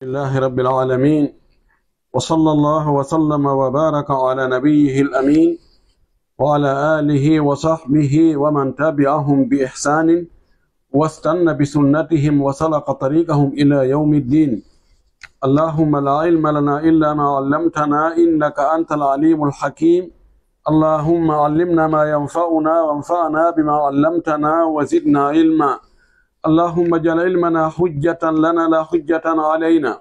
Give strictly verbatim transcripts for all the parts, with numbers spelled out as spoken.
لله رب العالمين، وصلى الله وسلم وبارك على نبيه الأمين وعلى آله وصحبه ومن تبعهم بإحسان واستن بسنتهم وسلك طريقهم إلى يوم الدين. اللهم لا علم لنا إلا ما علمتنا إنك أنت العليم الحكيم. اللهم علمنا ما ينفعنا وانفعنا بما علمتنا وزدنا علما. اللهم اجعل علمنا حجة لنا لا حجة علينا.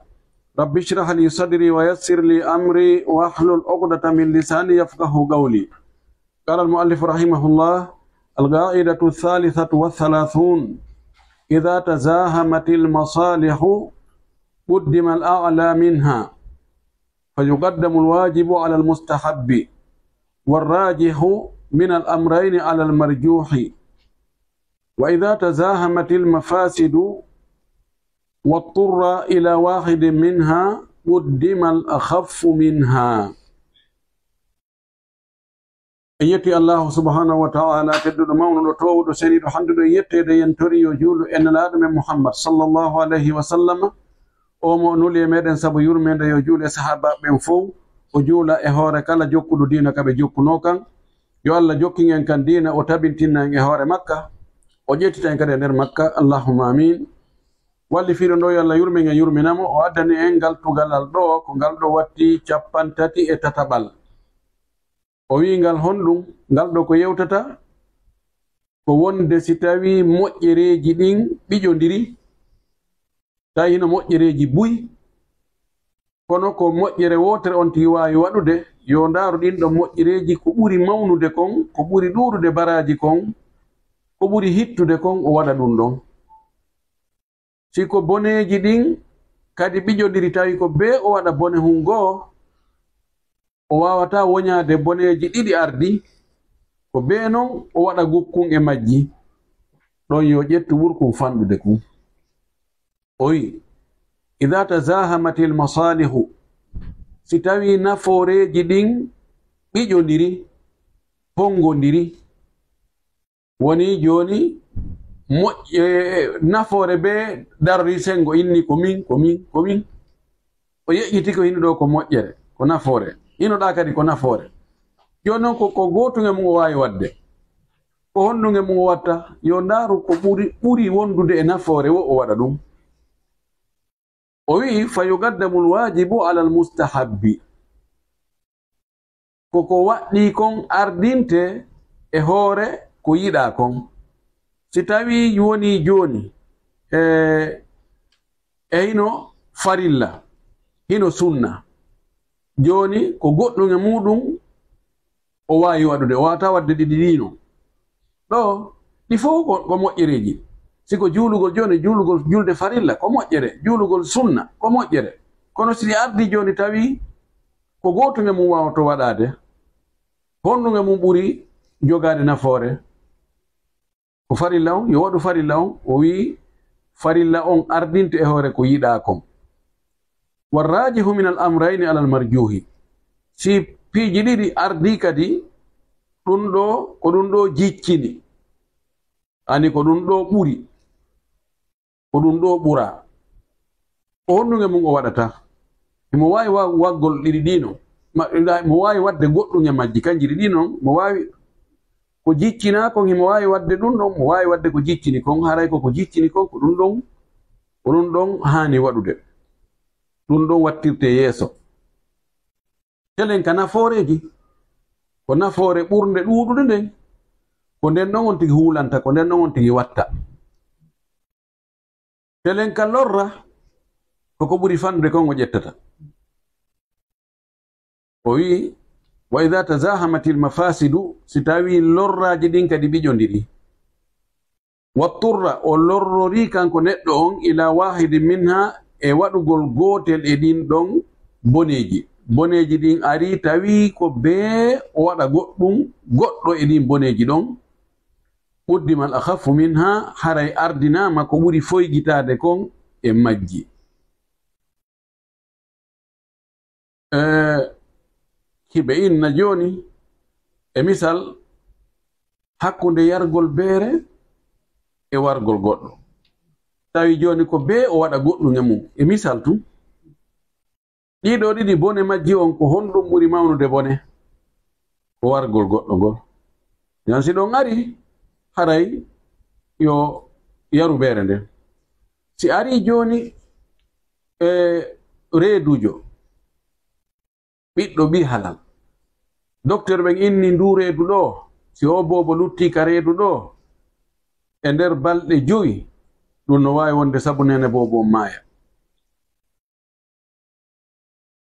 رب اشرح لي صدري ويسر لي أمري واحلل عقدة من لساني يفقه قولي. قال المؤلف رحمه الله: القاعدة الثالثة والثلاثون: إذا تزاحمت المصالح قدم الأعلى منها، فيقدم الواجب على المستحب، والراجح من الأمرين على المرجوح، وإذا تزاحمت المفاسد واضطر إلى واحد منها قدم الأخف منها. En yetti Allahu subhanahu wa ta'ala, tedduɗo, mawnuɗo, toowuɗo, seniiɗo, handuɗo e yetteede. Yen tori yo juulu e Nelaaɗo men Muhammad sallallahu alayhi wa sallam, o mo nuli e meɗen sabu yurmeende, yo juulu e sahaabaaɓe ɓen fow, o juula e hoore kala jokkuɗo diina ka ɓe jokkunoo kan. Yo Allah jokkin en kan diina, o tabintinna en e hoore makka, o ƴettita en kadi e nder makka. Allahumma amin. Wallifiiɗo ɗo, yo Allah yurmin en, yurmina mo, o addani en ngal tugalal ɗo, ko ngal ɗo watti cappanɗe tati e tataɓal. O wi'i ngal honɗum? Ngal ɗo ko yewtata ko wonde si tawii moƴƴereeji ɗin ɓiƴondiri, tawi hino moƴƴereeji buy, kono ko moƴƴere wootere on tigi waawi waɗude, yo ndaaru ɗin ɗon moƴƴereeji ko ɓuri mawnude kon, ko ɓuri ɗuuɗude baraaji kon, ko ɓuri hittude kon, o waɗa ɗum ɗon. Si ko boneeji ɗin kadi ɓiƴondiri, tawi ko bee o waɗa bone hun goo, o waawataa woñaade boneeji ɗiɗi ardi, ko bee non o waɗa gukkun e majji, ɗon yo ƴettu ɓurkun fanɗude kun. O wi'i: إذا تزاحمت المصالح، si tawii nafooreeji ɗin ɓiƴondiri, honngondiri, woni jooni moƴƴe, nafoore bee darori senngo inni ko min, ko min, ko min. O yeƴƴiti ko hino ɗo ko moƴƴere, ko nafoore. Hino ɗa kadi ko nafoore. Jooni non ko, ko gootunge mum o waawi waɗde. Ko honɗunge mum o watta? Yo ndaaru ko ɓuri, ɓuri wondude e nafoore wo o waɗa ɗum. O wi'i: فيقدم الواجب على المستحب. Ko ko waɗɗii kon ardinte e hoore ko yiɗaa kon. Si tawii wonii jooni e, e hino farilla, hino sunna, jooni ko goɗɗum e muuɗum o waawi waɗude, o waawataa waɗde ɗiɗi ɗii non. Ɗo, ɗi fof ko, ko moƴƴereeji. Si ko juulugol jooni, juulugol, julde farilla, ko moƴƴere. Juulugol sunna, ko moƴƴere. Kono si ɗi ardii jooni, tawi ko gootum e mum waawato waɗaade, honɗum e mum ɓuri jogaade nafoore? Ko farilla on, yo waɗu farilla on, o wi'i, farilla on ardinte e hoore ko yiɗaa kon. والراجح من الأمرين على المرجوح. Si piiji ɗiɗi ardii kadi, ɗum ɗo, ko ɗum ɗo jiccini. Ani ko ɗum ɗo ɓuri. Ko ɗum ɗo ɓura. Ko honɗum e mum o waɗata? Himo waawi wa-, waggol ɗiɗi ɗii non. Ma-, mo waawi waɗde goɗɗum e majji, kanji ɗiɗi non, mo waawi ko jiccinaa kon, himo waawi waɗde ɗum ɗon, mo waawi waɗde ko jiccini kon, haray ko ko jiccini kon, ko ɗum ɗon, ko ɗum ɗon haani waɗude. Ɗum ɗon wattirte yeeso. Telen ka nafooreeji, ko nafoore ɓurnde ɗuuɗude nden, ko nden ɗon on tigi huulanta, ko nden ɗon on tigi watta. Telen ka lorra, ko ko ɓuri fanɗude kon o ƴettata. O wi'i, وإذا تزاحمت المفاسد, si tawii lorraaji ɗin kadi ɓiƴondiri. واضطر, o lorrorii kanko neɗɗo on, إلى واحد منها, e waɗugol gootel e ɗin ɗon boneeji. Boneeji ɗin arii, tawii ko bee o waɗa goɗɗum, goɗɗo e ɗin boneeji ɗon. قدم الأخف منها, haray ardinaama ko ɓuri foygitaade kon e majji. Eh, hiɓe inna jooni, e misal, hakkunde yargol beere e wargol goɗɗo. Tawi jooni ko bee o waɗa goɗɗum e mum. E misal tun, Ɗiɗo ɗiɗi bone majji on, ko honɗum ɓuri mawnude bone? Ko wargol goɗɗo ngol. Yan si ɗon ari, haray yo yaru beere nden. Si ari jooni, e reedujo, ɓiɗɗo ɓii halal. Doktor ɓen inni ndu reedu ɗo, si o boobo lutti ka reedu ɗo, e nder balɗe jowi, ɗum no waawi wonde sabu nene boobo on maaya.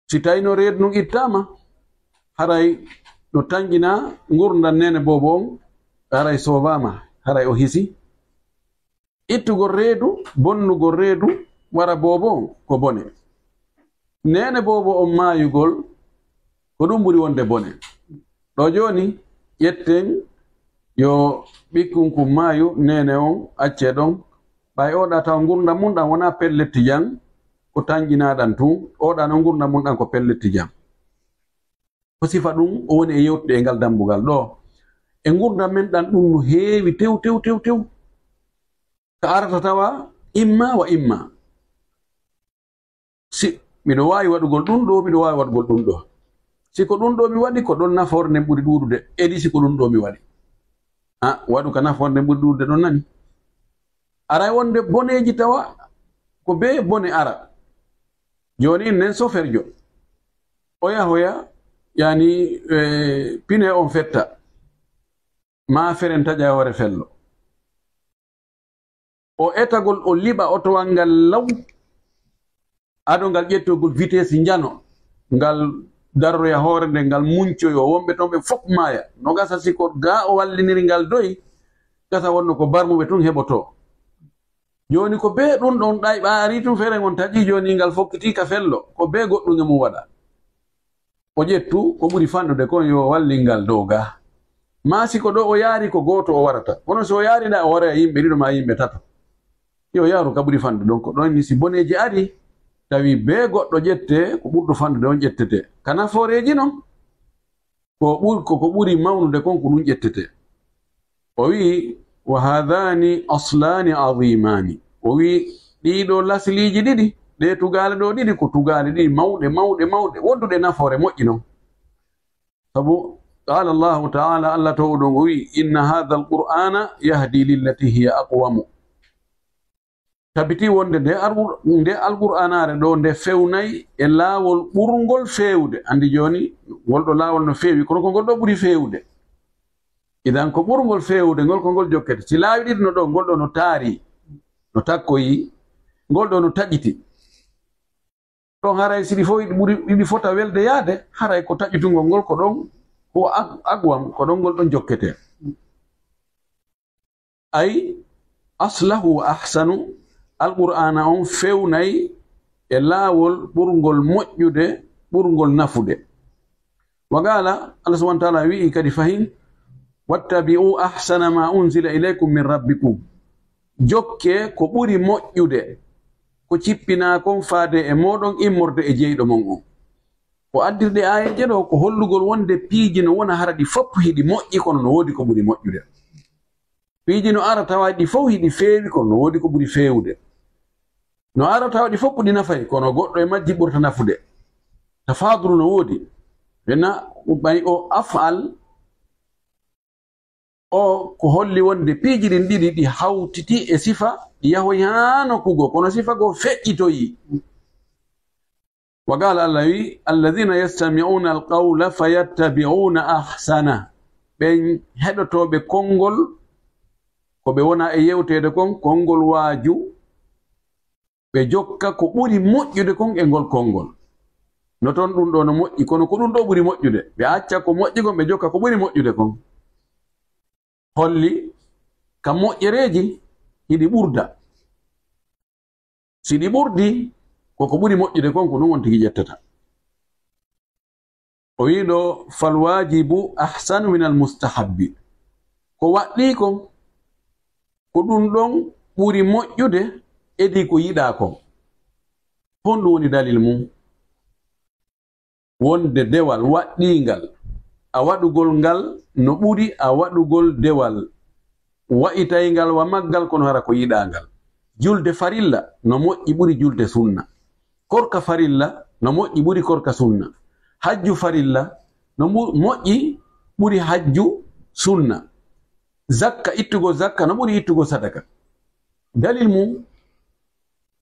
Si tawino reedu ndun ittaama, haray no tanƴina ngurndan nene boobo on, haray soovaama, haray o hisi. Ittugol reedu, bonnugol reedu, wara boobo on, ko bone. Nene boobo on maayugol, ko ɗum ɓuri wonde bone. Ɗo jooni, ƴetten yo ɓikkun kun maayu, nene on accee ɗon. Ɓay oɗa tawa ngurndan mun ɗan wonaa pelletti jam, ko tanƴinaaɗan tun, oɗa non ngurndan mun ɗan ko pelletti jam. Ko sifa ɗum o woni e yewtude e ngal dambugal ɗo. E ngurndan men ɗan ɗum no heewi tew, tew, tew, tew. Ka arata tawa imma wa imma. Si miɗo waawi waɗugol ɗum ɗo, miɗo waawi waɗugol ɗum ɗo. Si ko ɗum ɗo mi waɗi, ko ɗon nafoore nden ɓuri ɗuuɗude. Edi si ko ɗum ɗo mi waɗi. A, waɗu ka nafoore nden ɓuri ɗuuɗude ɗon nani. Aray wonde boneeji tawa ko bee bone ara. Jooni nen soferjo. Oya hoya, yani, e, pine on fetta. Ma feren taƴa hoore fello. O etagol, o liɓa otowal ngal law. Ado ngal ƴettogol vitesse njano. Ngal darroya hoore nden, ngal muncoyo. Wonɓe ton ɓe fof maaya. No gasa si ko ga o walliniri ngal doyi. Gasa wonno ko barmuɓe tun heɓoto. Jooni ko bee ɗum ɗon ɗayɓa ari tun feren on taƴi jooni ngal fokkiti ka fello. Ko bee goɗɗum e mum waɗa. O ƴettu ko ɓuri fanɗude kon yo wallin ngal dow ga. Ma si ko ɗo o yaari ko gooto o warata. Kono si o yaari nda o waroya yimɓe ɗiɗo ma yimɓe tato. Yo yaaru ka ɓuri fanɗude ɗon. Ko ɗon ni si boneeji ari, tawi bee goɗɗo ƴette, ko ɓurɗo fanɗude on ƴettete. Ka nafooreeji non, ko ɓur-, ko, ko ɓuri mawnude kon ko ɗum ƴettete. O wi'i, "Wa hadhani aslani azimani." O wi'i, "Ɗiɗo lasliiji ɗiɗi, ɗe tugaale ɗo ɗiɗi, ko tugaale ɗiɗi mawɗe, mawɗe, mawɗe, wonduɗe nafoore moƴƴi non." Sabu, qala Allahu ta'ala, Allah to ɗon o wi'i, "Inna hadha al-Qur'ana yahdi lillati hiya aqwamu." Tabiti wonde nde Alqur-, nde Alqur'anaare ɗo, nde fewnay e laawol ɓurngol feewude. Andi jooni, ngol ɗo laawol no feewi, kono ko ngol ɗo ɓuri feewude. Idan ko ɓurngol feewude ngol, ko ngol jokkete. Si laawi ɗiɗi no ɗo, ngol ɗo no taari, no takkoyi, ngol ɗo no taƴiti. Ɗon haray si ɗi fof ɗi ɓuri, ɗi fota welde yaade, haray ko taƴitungol ngol ko ɗon, ko ag-, agwam, ko ɗon ngol ɗon jokkete. Ay, aslahu wa ahsanu, Alqur'aana on fewnay e laawol ɓurngol moƴƴude, ɓurngol nafude. Wa qaala, Allah subhaanahu wa ta'aala wi'i kadi fahin, "Wattabi'u ahsana ma unzila ilaykum min rabbikum." Jokke ko ɓuri moƴƴude, ko cippinaa kon faade e mooɗon immorde e jeyɗo mon on. O addirde aayeeje ɗo ko hollugol wonde piiji no wona hara ɗi fof hiɗi moƴƴi, kono no woodi ko ɓuri moƴƴude. Piiji no ara tawa ɗi fof hiɗi feewi, kono no woodi ko ɓuri feewude. No ara tawa ɗi fof ɗi nafay, kono goɗɗo e majji ɓurta nafude. Tafaadulu no woodi. Ɓena ɓay o af'al o ko holli wonde piiji ɗin ɗiɗi ɗi hawtiti e sifa, ɗi yahoy haa nokku goo, kono sifa goo feƴƴitoyi. Wa qaala, Allah wi, "Alladhina yastami'una al-qawla fayattabi'una ahsana." Ɓen heɗotooɓe konngol, ko ɓe wona e yewteede kon, konngol waaju, ɓe jokka ko ɓuri moƴƴude kon e ngol konngol. No ton ɗum ɗo no moƴƴi, kono ko ɗum ɗo ɓuri moƴƴude. Ɓe acca ko moƴƴi kon, ɓe jokka ko ɓuri moƴƴude kon. Holli ka moƴƴereeji hiɗi ɓurda. Si ɗi ɓurdi, ko ko ɓuri moƴƴude kon, ko ɗum on tigi ƴettata. O wi'i ɗo, "Fal waajibu ahsanu min al mustahabbi." Ko waɗɗii kon, ko ɗum ɗon ɓuri moƴƴude edi ko yiɗaa kon. Honɗum woni dalil mum? Wonde dewal waɗɗiingal, a waɗugol ngal no ɓuri a waɗugol dewal wa'itayngal wa maggal, kono hara ko yiɗaangal. Julde farilla no moƴƴi ɓuri julde sunna. Korka farilla no moƴƴi ɓuri korka sunna. Hajju farilla no mu-, moƴƴi ɓuri hajju sunna. Zakka, ittugol zakka no ɓuri ittugol sadaka. Dalil mum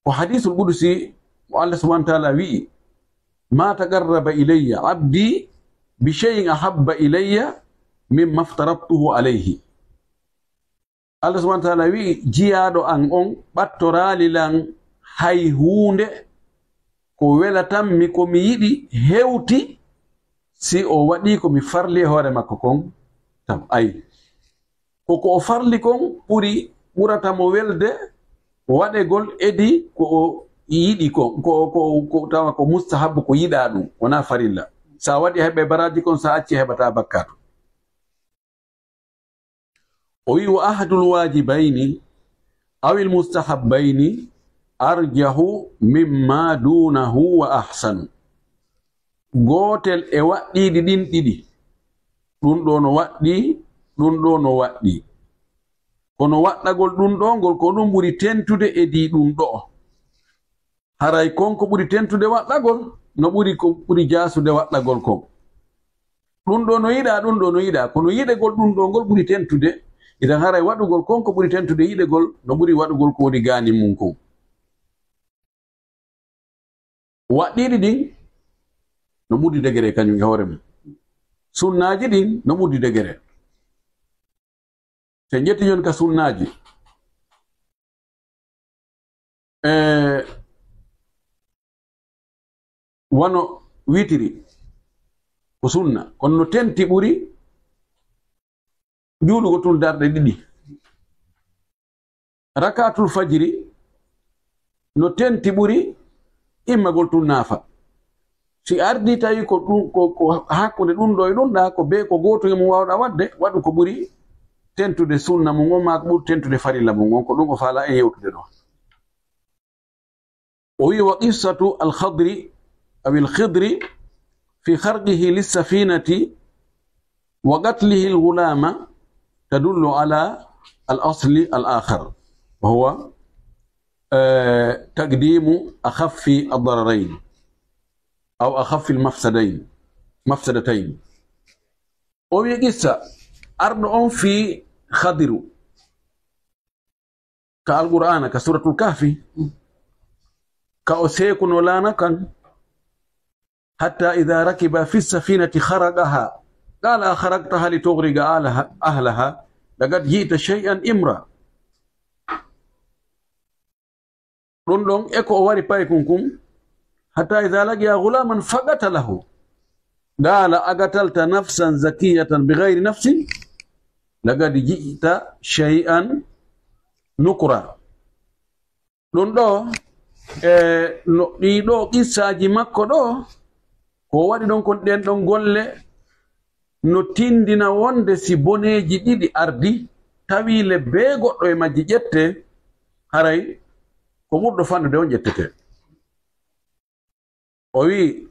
ko hadiisul qudusi mo Allah subhanahu wa ta'ala wi'i: "Ma taqarraba ilayya abdi bi shay'in ahabba ilayya mimma aftaradtuhu alayhi." Allah subhanahu wa ta'ala wi'i: "Jiyaaɗo an on ɓattoraali lan hay huunde ko welatammi, ko mi yiɗi hewti si o waɗii ko mi farli e hoore makko kon tan." Ay, ko, ko o farli kon ɓuri, ɓurata mo welde waɗegol edi ko o yiɗi kon, ko, ko, ko tawa ko mustahabbu, ko yiɗaa ɗum, wonaa farilla. Sa waɗi a heɓay baraaji kon, sa acci a heɓataa bakkaatu. O wi'i: "Wa ahadul waajibayni awil mustahabbayni arjahu mimma duunahu wa ahsanu." Gootel e waɗɗiiɗi ɗin ɗiɗi, ɗun ɗoo no waɗɗii, ɗun ɗoo no waɗɗii. Kono waɗɗagol ɗun ɗoo ngol, ko ɗun ɓuri tentude e dii ɗun ɗoo. Haray kon ko ɓuri tentude waɗɗagol, no ɓuri ko ɓuri jaasude waɗɗagol kon. Ɗun ɗoo no yiɗaa, ɗun ɗoo no yiɗaa, kono yiɗegol ɗun ɗoo ngol ɓuri tentude. Idan haray waɗugol kon ko ɓuri tentude yiɗegol, no ɓuri waɗugol ko woni gaanin mum kon. Waɗɗiiɗi ɗin no ɓurdi degere kañum e hoore mum. Sunnaaji ɗin no ɓurdi degere. Si en ƴetti jooni ka sunnaaji, e, wano witiri ko sunna, kono no tenti ɓuri juulugol tun darɗe ɗiɗi. Rakaatul fajiri no tenti ɓuri immagol tun naafa. Si ardii tawi ko ɗun, ko, ko hakkunde ɗun ɗoo e ɗun ɗaa, ko bee ko gootum e mum waawɗaa waɗde, waɗu ko ɓuri tentude sunna mum on, maa ko ɓuri tentude farilla mum on, ko ɗun o faalaa en yewtude ɗoo. O wi'i: "Wa qissatu al-Khadri aw al-Khidri fi kharqihi lis-safinati wa qatlihi al-ghulama tadullu ala al-asli al-akhar, wa huwa, eh, taqdimu akhaffi ad-dararayn aw akhaffi al-mafsadayn, mafsadatayn." O wi'i qissa arɗo on fii Khadiru ka Alqur'aana, ka Suuratul Kahfi, ka o seekuno laana kan: "Hatta idha rakiba fi safinati kharaqaha, qala akharaqtaha litughriqa alaha-, ahlaha, laqad ji'ta shay'an imra." Ɗun ɗon e ko o wari paykun kun: "Hatta idha laqiya ghulaman faqatalahu, qala aqatalta nafsan zakiyatan bighayri nafsin, laqad ji'ta shay'an nukra." Ɗun ɗoo, e, no, ɗii ɗoo qissaaji makko ɗoo, ko waɗi ɗon kon ɗen ɗon golle, no tindina wonde si boneeji ɗiɗi ardii, tawi le bee goɗɗo e majji ƴettee, haray ko ɓurɗo fanɗude on ƴettetee. O wi'i: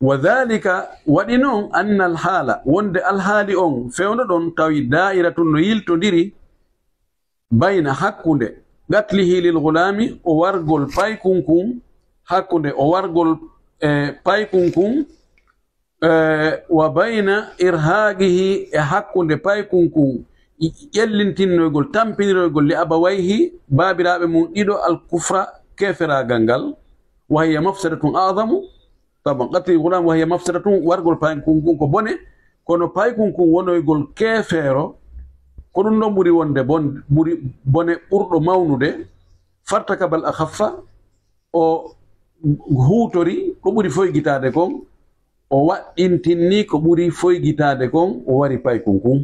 "Wa dhalika, waɗi non, anna al-haala, wonde alhaali on fewndo ɗon, tawi daa'iratun no yiltondiri, bayna, hakkunde, qatlihi lil ghulaami, o wargol paykun kun, hakkunde o wargol, e, paykun kun, e, wa bayna irhaaqihi, e hakkunde paykun kun ƴellintinnoygol, tampiniroygol, li abawayhi, baabiraaɓe mum ɗiɗo, al-kufra, keeferaagal ngal, wa hiya mafsadatun a'zamu." Taban, qatli ghulam wa hiya mafsadatun, wargol paykun kun ko bone, kono paykun kun wonoygol keefeero, ko ɗun ɗon ɓuri wonde bon-, ɓuri bone ɓurɗo mawnude. Fartakabal akhaffa, o huutori ko ɓuri foygitaade kon, o waɗɗintinni ko ɓuri foygitaade kon, o wari paykun kun.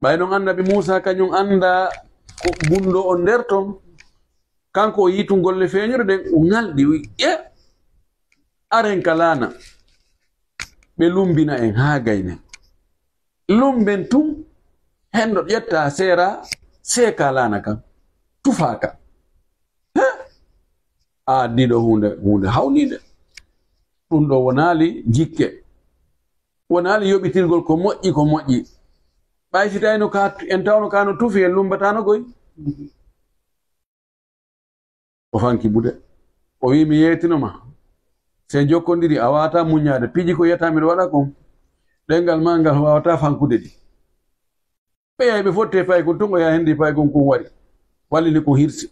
Ɓay non Annabi Muusaa kañun anndaa ko bunɗo on nder ton, kanko o yi'i tun golle feeñuɗe ɗen, o ŋalɗi, o wi'i: "Ƴe, aren ka laana, ɓe lumbina en haa gaynen. Lumben tun, henɗo ƴetta seera, seeka laana kan, tufa ka." He! A addi ɗoo huunde, huunde hawniinde. Ɗun ɗoo wonaali jikke. Wonaali yoɓitirgol ko moƴƴi, ko moƴƴi. Ɓay si tawino ka, en tawno ka no tufi, en lumbataano koy. O fanki buɗe. O wi, "Mi yeetino ma. Se jokkondiri, a waawata muññaade. Piiji ko yiyata miɗo waɗa kon, ɗemngal maa ngal waawata fankude ɗi." Ɓe yahi ɓe fotti e paykun tun, o yahi hendi paykun kun wari. Wallini kun hirsi.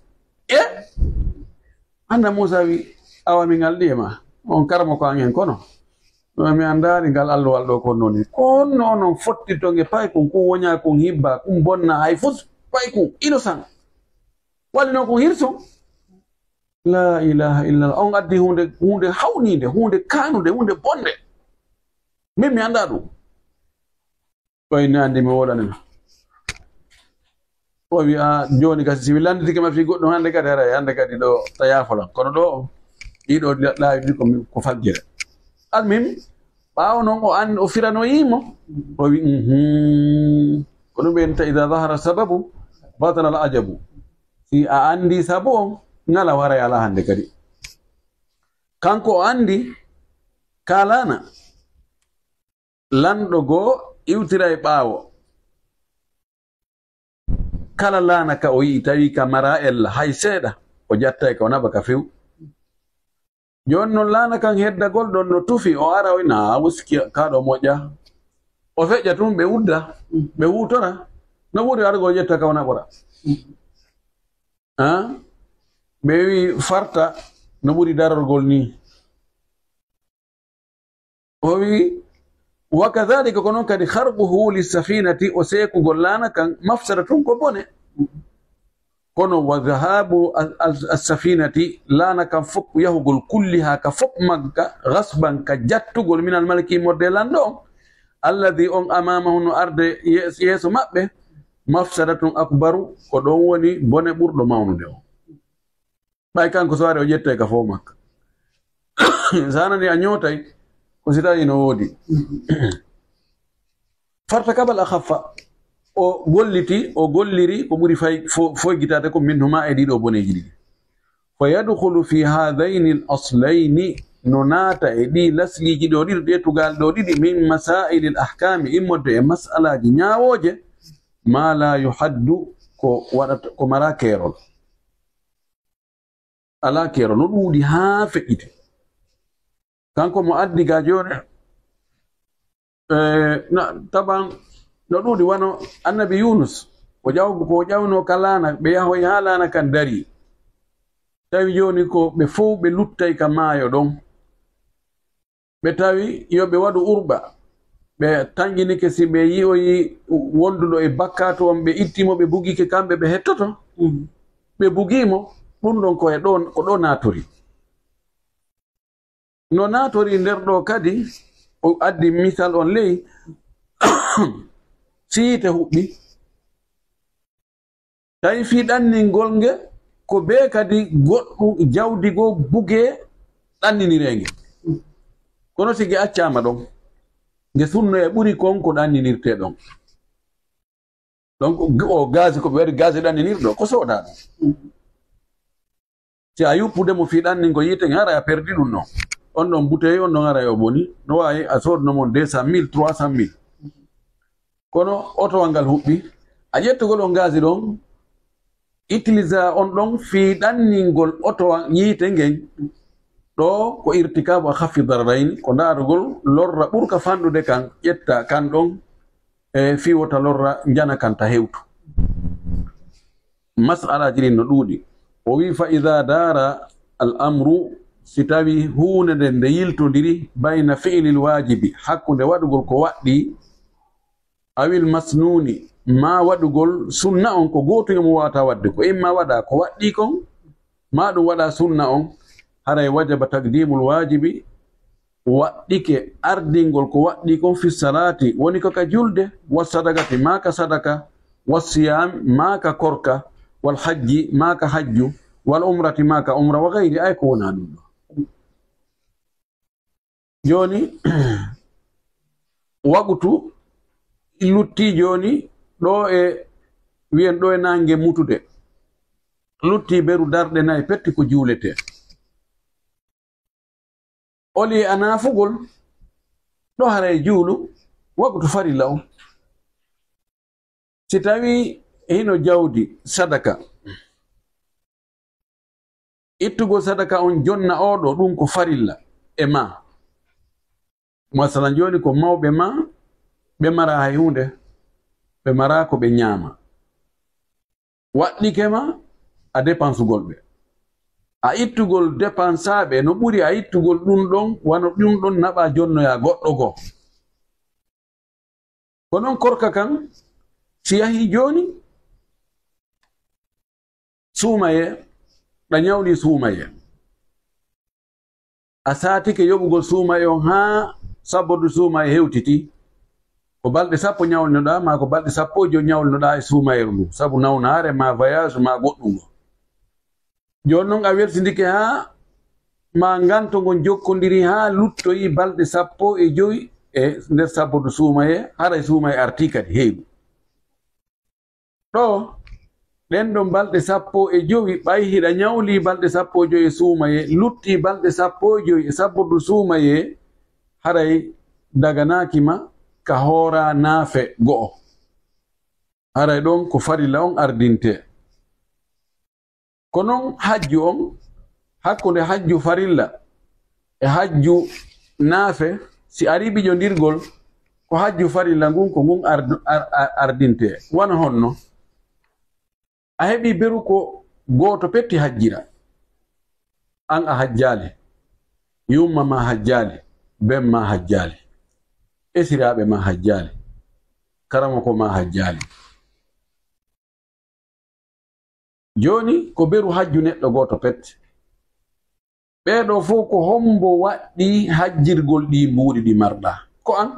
E? Annabi Muusa wi, "Awa mi ngalɗi e ma. On karamoko an en kono. Mi anndaali ngal allowal ɗo kon non. Ko honno onon fotti ton e paykun kun woña kun hibba, kun bonna hay fus paykun innocent. Wallino kun hirsu." La ilaha illallah. On addi huunde, huunde hawniinde, huunde kaanude, huunde bonde. Min mi anndaa ɗum. Ɓay ne anndi mi wooɗani ma. O wi, "A, jooni kasi, si mi lannditike ma fii goɗɗum hannde kadi, haray hannde kadi ɗo ta yaafolan. Kono ɗo, ɗiɗo laawi ɗiɗi ko mi, ko faggere." Almuhim, ɓaawo non o an-, o firanoyii mo. O wi, "Mhm." Ko ɗum ɓe innta, "Idaa zahara sababu, batala al ajabu." Si a anndi sabu on, ŋala waray alaa hannde kadi. Kanko o anndi ka laana. Lanɗo goo iwtiray ɓaawo. Kala laana ka o yi'i, tawi ka maraa ella, hay seeɗa, o jattay ka, o naɓa ka few. Jooni non laana kan heddagol ɗon no tufi, o ara o ina, "A, wuski, kaa ɗo moƴƴa." O feƴƴa tun, ɓe udda, ɓe wutora. No ɓuri argol ƴetta ka o naɓora. A? Ɓe wi farta no ɓuri darorgol ni. O wi, "Wa kadhalika, ko non kadi, kharquhu li safinati, o seekugol laana kan, mafsada tun ko bone." Kono wa dhahabu al-, al-, as-safinati, laana kan fof yahugol, kulliha ka fof magga, ghasban ka jattugol, min al-maliki, immorde e lanɗo on, alladhi, on amamahu, no arde yees-, yeeso maɓɓe, mafsadatun akbaru, ko ɗon woni bone ɓurɗo mawnude on. Ɓay kanko so ari o ƴettay ka fof makka. Sa nani a ñootay, ko si tawi no woodi. Fartakabal akhaffa, o golliti, o golliri ko ɓuri fay-, fo-, foygitaade ko minhuma e ɗiɗo boneeji ɗiɗi. Fa yadkhulu fi hadhayni al-aslayni, no naata e ɗi lasliiji ɗo ɗiɗi, ɗe tugaale ɗo ɗiɗi, min masaa'ili al-ahkaami, immorde e mas'alaaji ñaawooje, ma la yuhaddu, ko waɗata, ko mara keerol. Alaa keerol, no ɗuuɗi haa feƴƴiti. Kanko mo addi ga jooni, eh, na, taban, no ɗuuɗi wano annabi Yunus, ko ƴaw-, ko ƴawno ka laana, ɓe yahoyi haa laana kan darii. Tawi jooni ko ɓe fow ɓe luttay ka maayo ɗon. Ɓe tawi yo ɓe waɗu urɓa. Ɓe tanƴinike si ɓe yi'oyi wonduɗo e bakkaatu on, ɓe itti mo, ɓe bugike kamɓe ɓe hettoto. Mm. Ɓe bugii mo, ɗum ɗon ko e ɗo, ko ɗo naatori. No naatori nder ɗo kadi, o addi misal on ley, si yiite huɓɓi, tawi fii ɗanningol nge, ko bee kadi goɗɗum jawdi goo bugee ɗanniniree nge. Kono si nge accaama ɗon, nge sunnoya ɓuri kon ko ɗanninirtee ɗon. Donc, o gaasi ko ɓe waɗi gaasi ɗanninirɗo, ko soodaa ɗum. Si a yuppude mo fii ɗanningo yiite nge, haray a perdi ɗum non. On ɗon bouteille, on ɗon haray o boni. No waawi a soodno mon deux cent mille, trois cent mille. Kono otowal ngal huɓɓi, a ƴettugol on gaasi ɗon, utilisa on ɗon fii ɗanningol otowal yiite ngen. Ɗo ko irtikaabu akhaffi dararayni, ko ndaarugol lorra ɓurka fanɗude kan, ƴetta kan ɗon, e fii wota lorra njana kan ta hewtu. Mas'alaaji ɗin no ɗuuɗi. O wi'i, "Fa idha dara al amru, si tawi huunde nden nde yiltondiri, bayna fi'lil waajibi, hakkunde waɗugol ko waɗɗi, awil masnuni, maa waɗugol sunna on, ko gooto e mum waawata waɗde, ko imma waɗa ko waɗɗi kon, maa ɗum waɗa sunna on, haray wajaba taqdimul waajibi, waɗɗike ardingol ko waɗɗi kon fi salaati, woni ko ka julde, wa sadaqati, maa ka sadaka, wa siyaam, maa ka korka, wal hajji, maa ka hajju, wal umrati, maa ka umra, wa gayri, ay ko wonaa ɗum ɗo." Jooni, waqtu lutti jooni ɗo e, wiyen ɗo e naange mutude. Lutti beru darɗe nayi petti ko juuletee. Oli a naafugol, ɗo haray juulu, waqtu farilla on. Si tawi hino jawdi sadaka, Ittugol sadaka on jonna oɗo, ɗum ko farilla e ma. Masalan, jooni ko mawɓe ma, ɓe mara hay huunde, ɓe mara ko ɓe ñaama. Waɗɗike ma a dépensugol ɓe. A ittugol dépensaaɓe no ɓuri a ittugol ɗum ɗon, wano ɗum ɗon naɓa jonnoya goɗɗo goo. Ko non korka kan, si yahi jooni, suumaye, ɗa ñawli suumaye. A saatike yoɓugol suumaye on haa sabbordu suumaye hewtiti. Ko balɗe sappo ñawlinoɗaa, maa ko balɗe sappo e joy ñawlinoɗaa e suumayeeru ndu, sabu nawnaare, maa voyage, maa goɗɗum ngo. Jooni non a weltindike haa maa nganto ngon jokkondiri haa luttoyi balɗe sappo e joy e nder sabbordu suumaye, haray suumaye artii kadi heyɗu. Ɗoo, ɗen ɗon balɗe sappo e jowi, ɓay hiɗa ñawli balɗe sappo e jowi e suumaye, lutti balɗe sappo e jowi e sabbordu suumaye, haray daganaaki ma ka hoora naafe go'o. Haray ɗon ko farilla on ardintee. Ko non hajju on, hakkunde hajju farilla e hajju naafe, si ari bijondirgol, ko hajju farilla ngun, ko ngun ard-, ar-, ar-, ardintee. Wano honno? A heɓi beru ko gooto petti hajjira. An a hajjaali, yumma ma hajjaali, ben ma hajjaali, esiraaɓe ma hajjaali, karamoko ma hajjaali. Jooni, ko beru hajju neɗɗo gooto pet. Ɓee ɗoo fow, ko hombo waɗɗii hajjirgol ɗii mbuuɗi ɗi marɗaa? Ko an.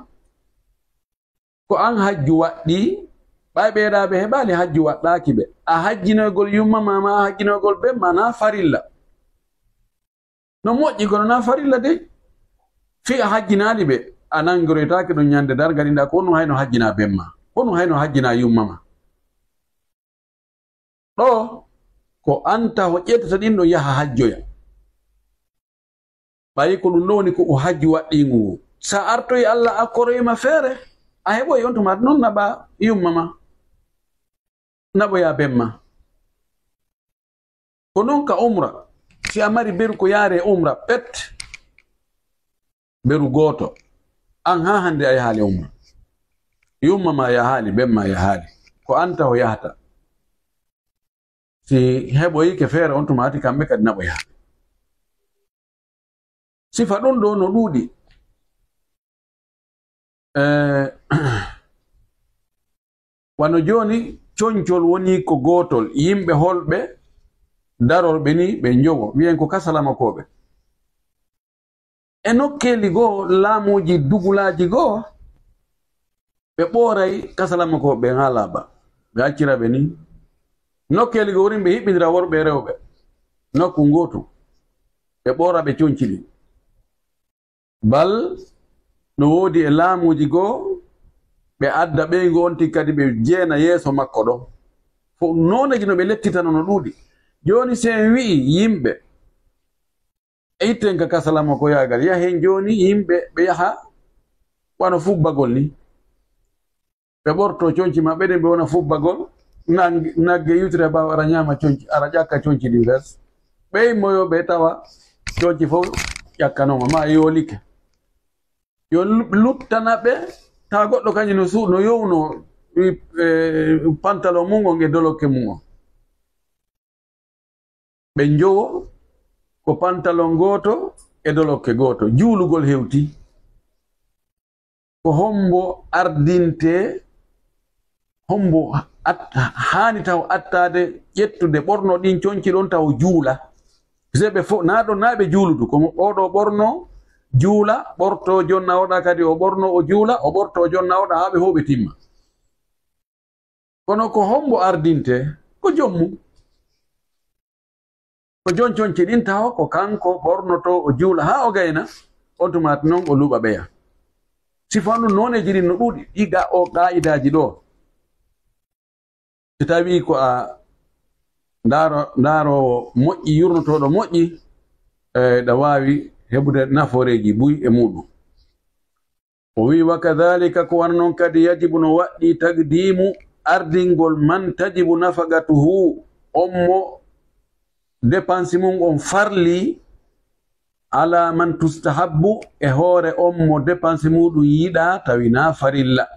Ko an hajju waɗɗii, ɓay ɓee ɗaa ɓe heɓaali hajju waɗɗaaki ɓe. A hajjinoygol yumma ma, maa a hajjinoygol ben ma, naa farilla. No moƴƴi, kono naa farilla dey. Fii a hajjinaali ɓe, a nangoroytaake ɗon ñande darnga ɗin ɗaa, ko honɗun hayno hajjinaa ben ma? Ko honɗun hayno hajjinaa yumma ma? Ɗoo, ko an taho ƴettata ɗin ɗon yaha hajjoya. Ɓay ko ɗun ɗon woni ko o hajju waɗɗii ngun. Sa artoyi Alla akkoroyi ma feere, a heɓoyi on tuma non naɓa yumma ma. Naɓoya ben ma. Ko non ka umra, si a mari beru ko yaare umra, pet, beru gooto. An haa hande a yahaali umra. Yumma ma yahaali, ben ma yahaali. Ko an taho yahata. Si heɓoyike feere on tuma ati kamɓe kadi naɓoya. Sifa ɗun ɗoo no ɗuuɗi. Eh, wano jooni, concol woni ko gootol, yimɓe holɓe darorɓe ni ɓe njowo, wi'en ko kasalamakooɓe. E nokkeeli goo, laamuuji dugulaaji goo, ɓe ɓooray kasalamakooɓe haa laaɓa, ɓe accira ɓe ni. Nokkeeli goo wurin ɓe hiɓɓindira worɓe e rewɓe nokku ngootu, ɓe ɓoora ɓe conci ɗin. Bal no woodi e laamuuji goo, ɓe adda ɓeyngu on tigi kadi ɓe jeena yeeso makko ɗon. Fow nooneeji no ɓe lettitano no ɗuuɗi. Jooni si en wi'i yimɓe, e itten ka kasalamakoyaagal, yahen jooni yimɓe ɓe yaha wano fubbagol ni. Ɓe ɓorto conci maɓɓe ɗin ɓe wona fubbagol, nag-, nagge iwtira ɓaawo ara ñaama conci, ara ƴakka conci ɗin fes. Ɓe immoyo ɓe tawa conci fow ƴakkanooma, maa yoolike. Yo lu-, luttana ɓe, tawa goɗɗo kañum no su-, no yowno, eh, pantalon mun on e dolokke mun on. Ɓe njowo ko pantalon gooto e dolokke gooto. Juulugol hewti. Ko hombo ardintee, hombo at-, haani taw attaade ƴettude ɓorno ɗin conci ɗon taw juula? Se ɓe fow, naa ɗon, naa ɓe juuludu, ko oɗo ɓorno juula, ɓorto jonna oɗa kadi o ɓorno o juula, o ɓorto jonna oɗa haa ɓe fow ɓe timma. Kono ko hombo ardintee? Ko jom mum. Ko jom conci ɗin taho, ko kanko ɓornotoo o juula haa o gayna, on tuma non o luuɓa ɓeya. Sifa ɗun nooneeji ɗin no ɗuuɗi, ɗi ga-, o qaa'idaaji ɗoo. Si tawii ko a ndaaro-, ndaaroowo moƴƴi, yurnotooɗo moƴƴi, eh, ɗa waawi heɓude nafooreeji buy e muuɗum. O wi'i, "Wa kadhalika, ko wano non kadi, yajibu, no waɗɗii, taqdimu, ardingol, man tajibu nafaqatuhu, on mo dépense mum on farli, ala man tustahabbu, e hoore on mo dépense muɗum yiɗaa, tawi na farilla.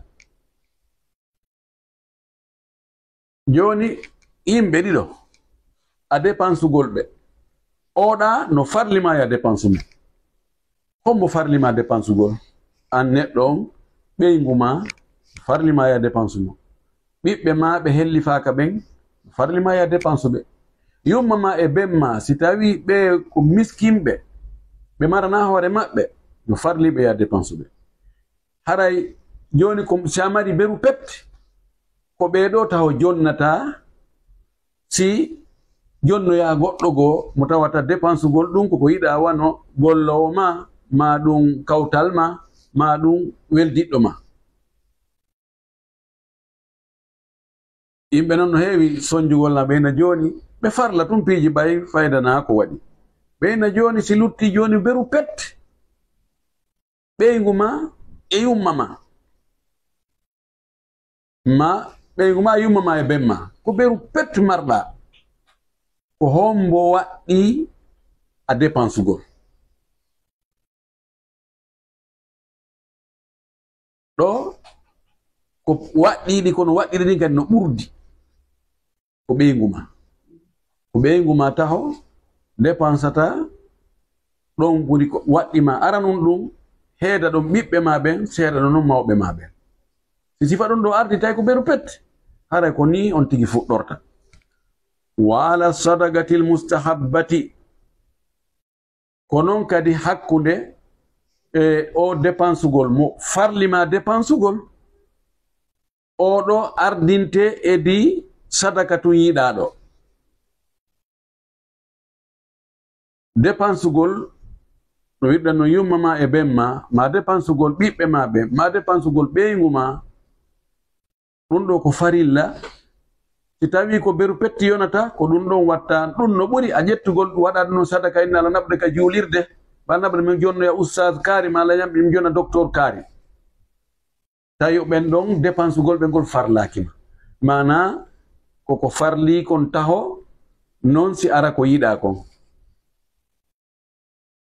Jooni, yimɓe ɗiɗo, a dépensugol ɓe. Oɗa no farli ma ya dépense mum. Hombo farli ma dépensugol? An neɗɗo on, ɓeyngu ma, farli ma ya dépense mum. Ɓiɓɓe ma ɓe hellifaaka ɓen, farli ma ya dépense ɓe. Yumma ma e ben ma, si tawi ɓe ko miskinɓe, ɓe marana hoore maɓɓe, no farli ɓe ya dépense ɓe. Haray jooni ko si a mari beru pet, ko ɓee ɗoo taho jonnata, si jonnoyaa goɗɗo goo mo tawata dépensugol ɗum ko ko yiɗaa, wano golloowo ma, maa ɗum kawtal ma, maa ɗum weldiɗɗo ma. Yimɓe non no heewi sonjugol na ɓeyna jooni, ɓe farla tun piiji ɓay fayda na ko waɗi. Ɓeyna jooni si lutti jooni beru pet, ɓeyngu ma e yumma ma. Ma ɓeyngu ma e yumma ma e ben ma. Ko beru pet marɗa. Ko hombo waɗɗi a dépensugol? Ɗo ko waɗɗiɗi, kono waɗɗiɗi ɗin kadi no ɓurdi. Ko ɓeyngu ma. Ko ɓeyngu ma taho, dépensata, ɗon ɓuri ko waɗɗi ma aranun ɗum, heeda ɗon ɓiɓɓe ma ɓen, seeɗa no non mawɓe ma ɓen. Si sifa ɗum ɗo ardi tawi ko beru pet, haray ko ni on tigi fuɗɗorta. Wa ala sadaqatil mustahabbati. Ko non kadi hakkunde e o dépensugol mo farli ma dépensugol, o ɗo ardinte e di sadaka tun yiɗaaɗo. Dépensugol, no wiɗɗan no yumma ma e ben ma, ma dépensugol ɓiɓɓe ma ɓen, ma dépensugol ɓeyngu ma, ɗum ɗo ko farilla. Si tawi ko beru petti yonata, ko ɗum ɗon watta, ɗum no ɓuri a ƴettugol, waɗa ɗum sadaka, inna ala naɓude ka juulirde, ma naɓude min jonnoya ustaz kaari, ma ala yam min jonna docteur kaari. Tawi ɓen ɗon dépensugol ɓe ngol farlaaki ma. Maana, ko ko farli kon taho, non si ara ko yiɗaa kon.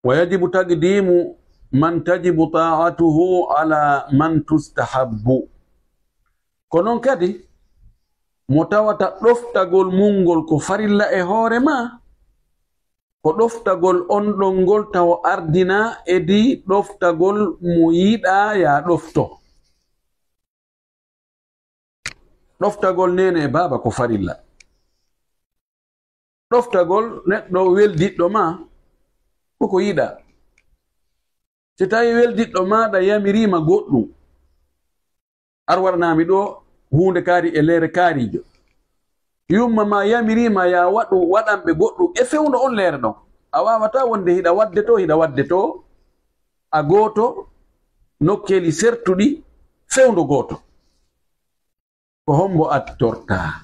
Wa yajibu taqdimu man tajibu ta'atuhu ala man tustahabbu. Ko non kadi, mo tawata ɗoftagol mum ngol ko farilla e hoore ma, ko ɗoftagol on ɗon ngol taho ardina e di ɗoftagol mo yiɗaa ya ɗofto. Ɗoftagol neene e baaba ko farilla. Ɗoftagol neɗɗo weldiɗɗo ma ko ko yiɗaa. Si tawi weldiɗɗo maaɗa yamiriima goɗɗum, ar waɗanaami ɗo huunde kaari e leere kaarijo. Yumma ma yamiriima ya waɗu waɗanɓe goɗɗum e fewndo on leere ɗon. A waawataa wonde hiɗa waɗde to, hiɗa waɗde to, a gooto, nokkeeli sertuɗi, fewndo gooto. Ko hombo attortaa?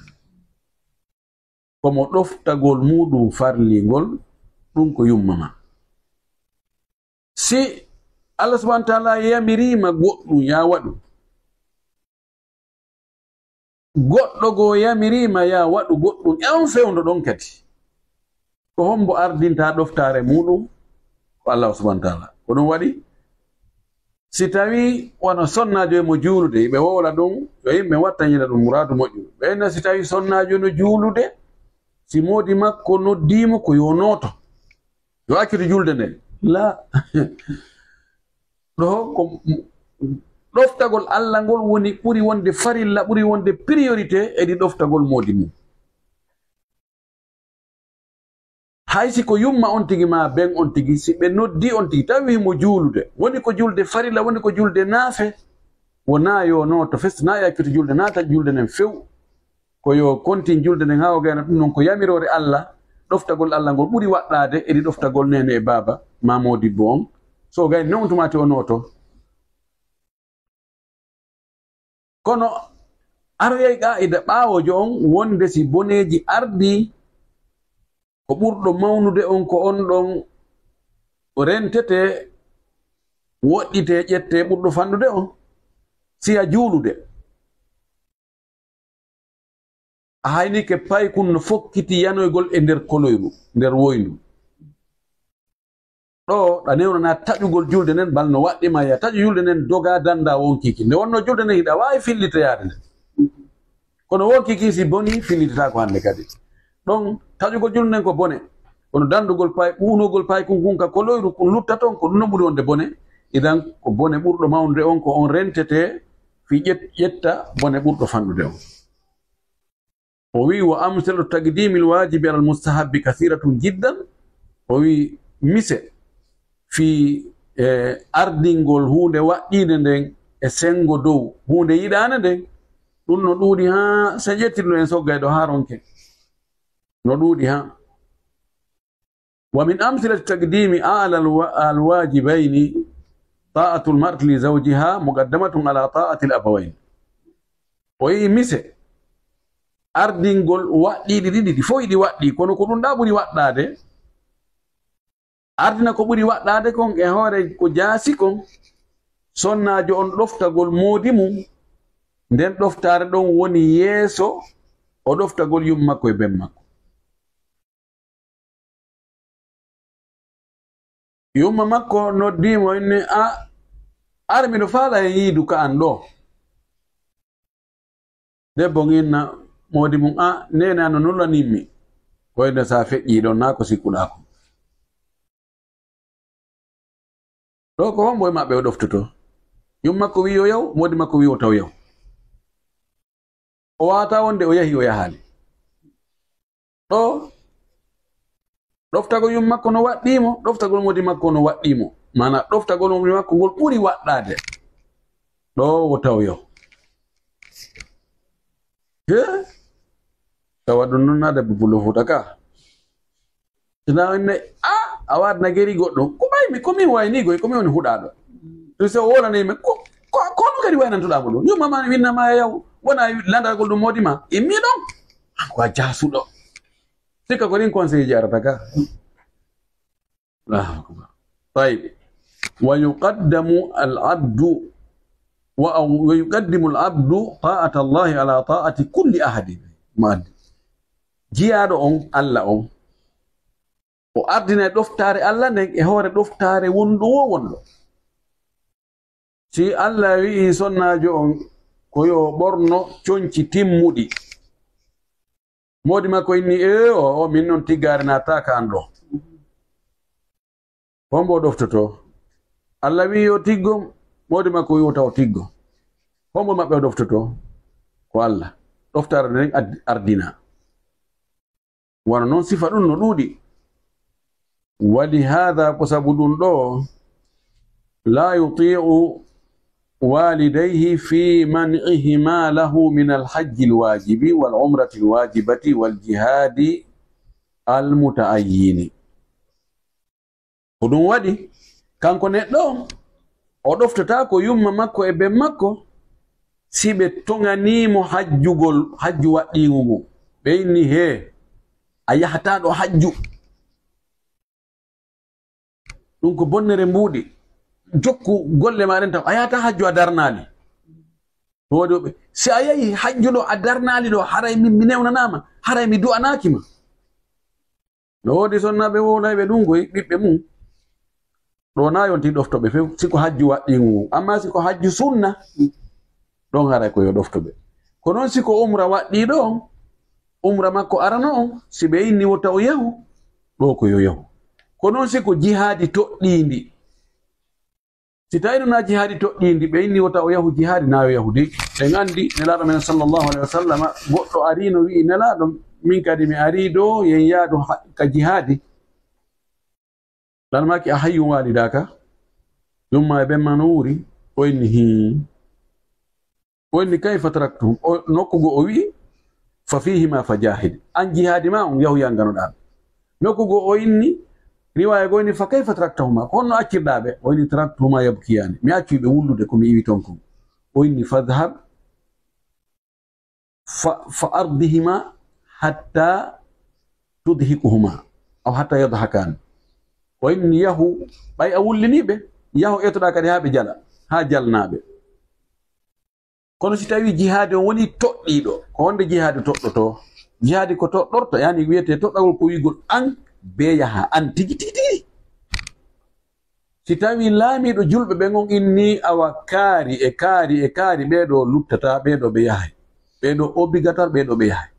Ko mo ɗoftagol muuɗum farlingol, ɗum ko yumma ma. Si Allah subhanahu wa ta'ala yamiriima goɗɗum, ya waɗu. Goɗɗo goo yamiriima ya waɗu goɗɗum, e on fewndo ɗon kadi. Ko hombo ardinta ɗoftaare muuɗum? Ko Allah subhanahu wa ta'ala. Ko ɗum waɗi, si tawi wano sonnaajo e mo juulude, ɓe wowla ɗum, yo yimɓe wattañina ɗum muraadu moƴƴu. Ɓe inna si tawi sonnaajo no juulude, si moodi makko noddiimo ko yo nooto, yo accude julde nden. La. Ɗo ko ɗoftagol Allah ngol woni ɓuri wonde farilla, ɓuri wonde priorité e ɗi ɗoftagol moodi mum. Hay si ko yumma on tigi ma ben on tigi, si ɓe noddi on tigi, tawi himo juulude, woni ko julde farilla, woni ko julde naafe, wona yo nooto fes, na yaccito julde, naata julde nden few. Ko yo kontin julde nden haa o gayna ɗum non ko yamiroore Allah, ɗoftagol Allah ngol ɓuri waɗɗaade e ɗi ɗoftagol neene e baaba, ma moodibbo on. So o gayni non, on tumaati o nooto. Kono aroyay qaa'ida ɓaawojo on wonde si boneeji ardii, ko ɓurɗo mawnude on ko on ɗon rentete, woɗɗite, ƴette ɓurɗo fanɗude on, siya juulude. A haynike paykun no fokkiti yanoygol e nder koloyru, nder woyndu. Ɗo ɗa newnana taƴugol julde nden, bal no waɗɗi ma ya taƴu julde nden, doga danda wonkiki. Nde wonno julde nden hiɗa waawi fillitoyaade nde. Kono wonkiki si boni, fillitataako hannde kadi. Ɗon taƴugol julde nden ko bone. Kono dandugol pay, unogol paykun kun ka koloyru kun lutta ton, ko ɗum no ɓuri wonde bone. Idan ko bone ɓurɗo mawnude on, ko on rentete fi ƴet-, ƴetta bone ɓurɗo fanɗude on. O wi, "Wa amsilatu taqdimil wajibi alal mustahabbi kathiratun jiddan." O wi, mise fi, eh, ardingol huunde waɗɗiinde nden e sengo dow huunde yiɗaande nden, ɗum no ɗuuɗi haa, so en ƴettiri ɗo en soggay ɗo haa ronke. No ɗuuɗi haa. "Wa min amsilati taqdimi ala alwa-, alwajibayni ta'atul mar'ati li zawjiha muqaddamatun ala ta'atil abawayni." O yi mise ardingol waɗɗiiɗi ɗiɗi, ɗi fof iɗi waɗɗi, kono ko ɗum ɗa ɓuri waɗɗaade. Ardina ko ɓuri waɗɗaade kon e hoore ko jaasi kon, sonnaajo on ɗoftagol moodi mum, nden ɗoftaare ɗon woni yeeso o ɗoftagol yumma makko e ben makko. Yumma makko noddi mo, inni, "A, ar miɗo faala e yiidu ka an ɗo." Debbo nginna moodi mum, "A, neene an no nulaninmi. Ko ene sa feƴƴi ɗon, naa ko sikkuɗaa ko." Ɗo ko hombo e maɓɓe o ɗoftoto? Yumma makko wi yo yaw, moodi makko wi o taw yaw. O waawata wonde o yahi, o yahaali. Ɗo, ɗoftagol yumma makko no waɗɗii mo, ɗoftagol moodi makko no waɗɗii mo. Maana ɗoftagol moodi makko ngol ɓuri waɗɗaade. Ɗo o taw yaw. He? Tawa ɗum noon naa debbo Pullo Fuuta ka. Ina ne, a, a waɗna geri goɗɗo. Ko ɓay mi, ko min wayni goy, ko min woni huɗaaɗo. Ɗum so o wonani mi, ko, ko, ko honno kadi waynantoɗaa mo ɗum? Yumma ma winna ma yaw, wona landagol ɗum moodi ma. Immi ɗon. Ko a jaasuɗo. Sikka ko ɗin conseil ji arata ka. Allahu akbar. Tayyib. Wa yuqaddamu al abdu, wa, wa yuqaddimu al abdu ta'ata Allahi ala ta'ati kulli ahadin. Mo addi. Jiyaaɗo on, Allah on. O ardinay ɗoftaare Allah nden e hoore ɗoftaare wonɗo wo wonɗo. Si Allah wi'i sonnaajo on ko yo ɓorno conci timmuɗi, moodi makko inni, "Ee, o, o, min non tiggaare naataaka an ɗo." Hombo o ɗoftoto? Allah wi'i yo tiggo, moodi makko wi'i wota o tiggo. Hombo maɓɓe o ɗoftoto? Ko Allah. Ɗoftaare nden ad-, ardina. Wano non sifa ɗum no ɗuuɗi. Wali haada, ko sabu ɗum ɗo, la yuti'u walidayhi fi man'ihima lahu min alhajji alwajibi wal umrati alwajibati wal jihadi almuta'ayyini. Ko ɗum waɗi, kanko neɗɗo on, o ɗoftotaako yumma makko e ben makko, si ɓe toŋanii mo hajjugol, hajju waɗɗiingu ngu. Ɓe inni, "Hee, a yahataa ɗo hajju. Ɗum ko bonnere mbuuɗi. Jokku golle maa ɗen taw. A yahataa hajju a darnaali." Ɗum waɗi o ɓe, "Si a yahi hajju ɗo a darnaali ɗo, haray min mi newnanaama, haray mi du'anaaki ma." No woodi sonnaaɓe wowlayɓe ɗum koy ɓiɓɓe mum. Ɗo na yonti ɗofto ɓe few, si ko hajju waɗɗii ngu. Amma si ko hajju sunna, ɗon haray ko yo ɗofto ɓe. Ko non si ko umra waɗɗii ɗo, umra makko arano on, si ɓe inni wota o yahu, ɗo ko yo yahu. Ko non si ko jihaadi toɗɗiindi, si tawi noon a jihaadi toɗɗiindi, ɓe inni wota o yahu jihaadi, na yo yahu dey. Ɓen anndi Nelaaɗo men sallallahu alaihi wa sallama, goɗɗo ariino wi'i, "Nelaaɗo, min kadi mi arii ɗo, yen yaadu ha-, ka jihaadi." Ɗan maaki, "A hayyun walidaaka?" Yumma e ben ma no wuuri, o inni, "Hii." O inni, "Kayfa taraktuhum?" O, nokku goo o wi'i, "Fa fihima fa jahid." An jihaadi ma on, yahu yanganoɗaa ɓe. Nokku goo o inni, riwaaya goo inni, "Fa kayfa taraktahuma?" Ko honno accirɗaa ɓe? O inni, "Taraktuhuma yabkiyaani." Mi accu ɓe wullude ko mi iwi ton kon. O inni, "Fadhhab fa, fa ardihima hatta tudhikuhuma, aw hatta yadhakani." O inni, "Yahu, ɓay a wullini ɓe, yahu etoɗaa kadi haa ɓe jala, haa jalnaa ɓe." Kono si tawi jihaadi on woni toɗɗiiɗo, ko honde jihaadi toɗɗoto? Jihaadi ko toɗɗorta, yani wiyetee toɗɗagol ko wi'ugol an bee yaha, an tigi tigi tigi. Si tawii laamiiɗo julɓe ɓen on inni awa kaari e kaari e kaari, ɓee ɗoo luttataa, ɓee ɗoo ɓe yahay, ɓee ɗoo obligatoire, ɓee ɗoo ɓe yahay.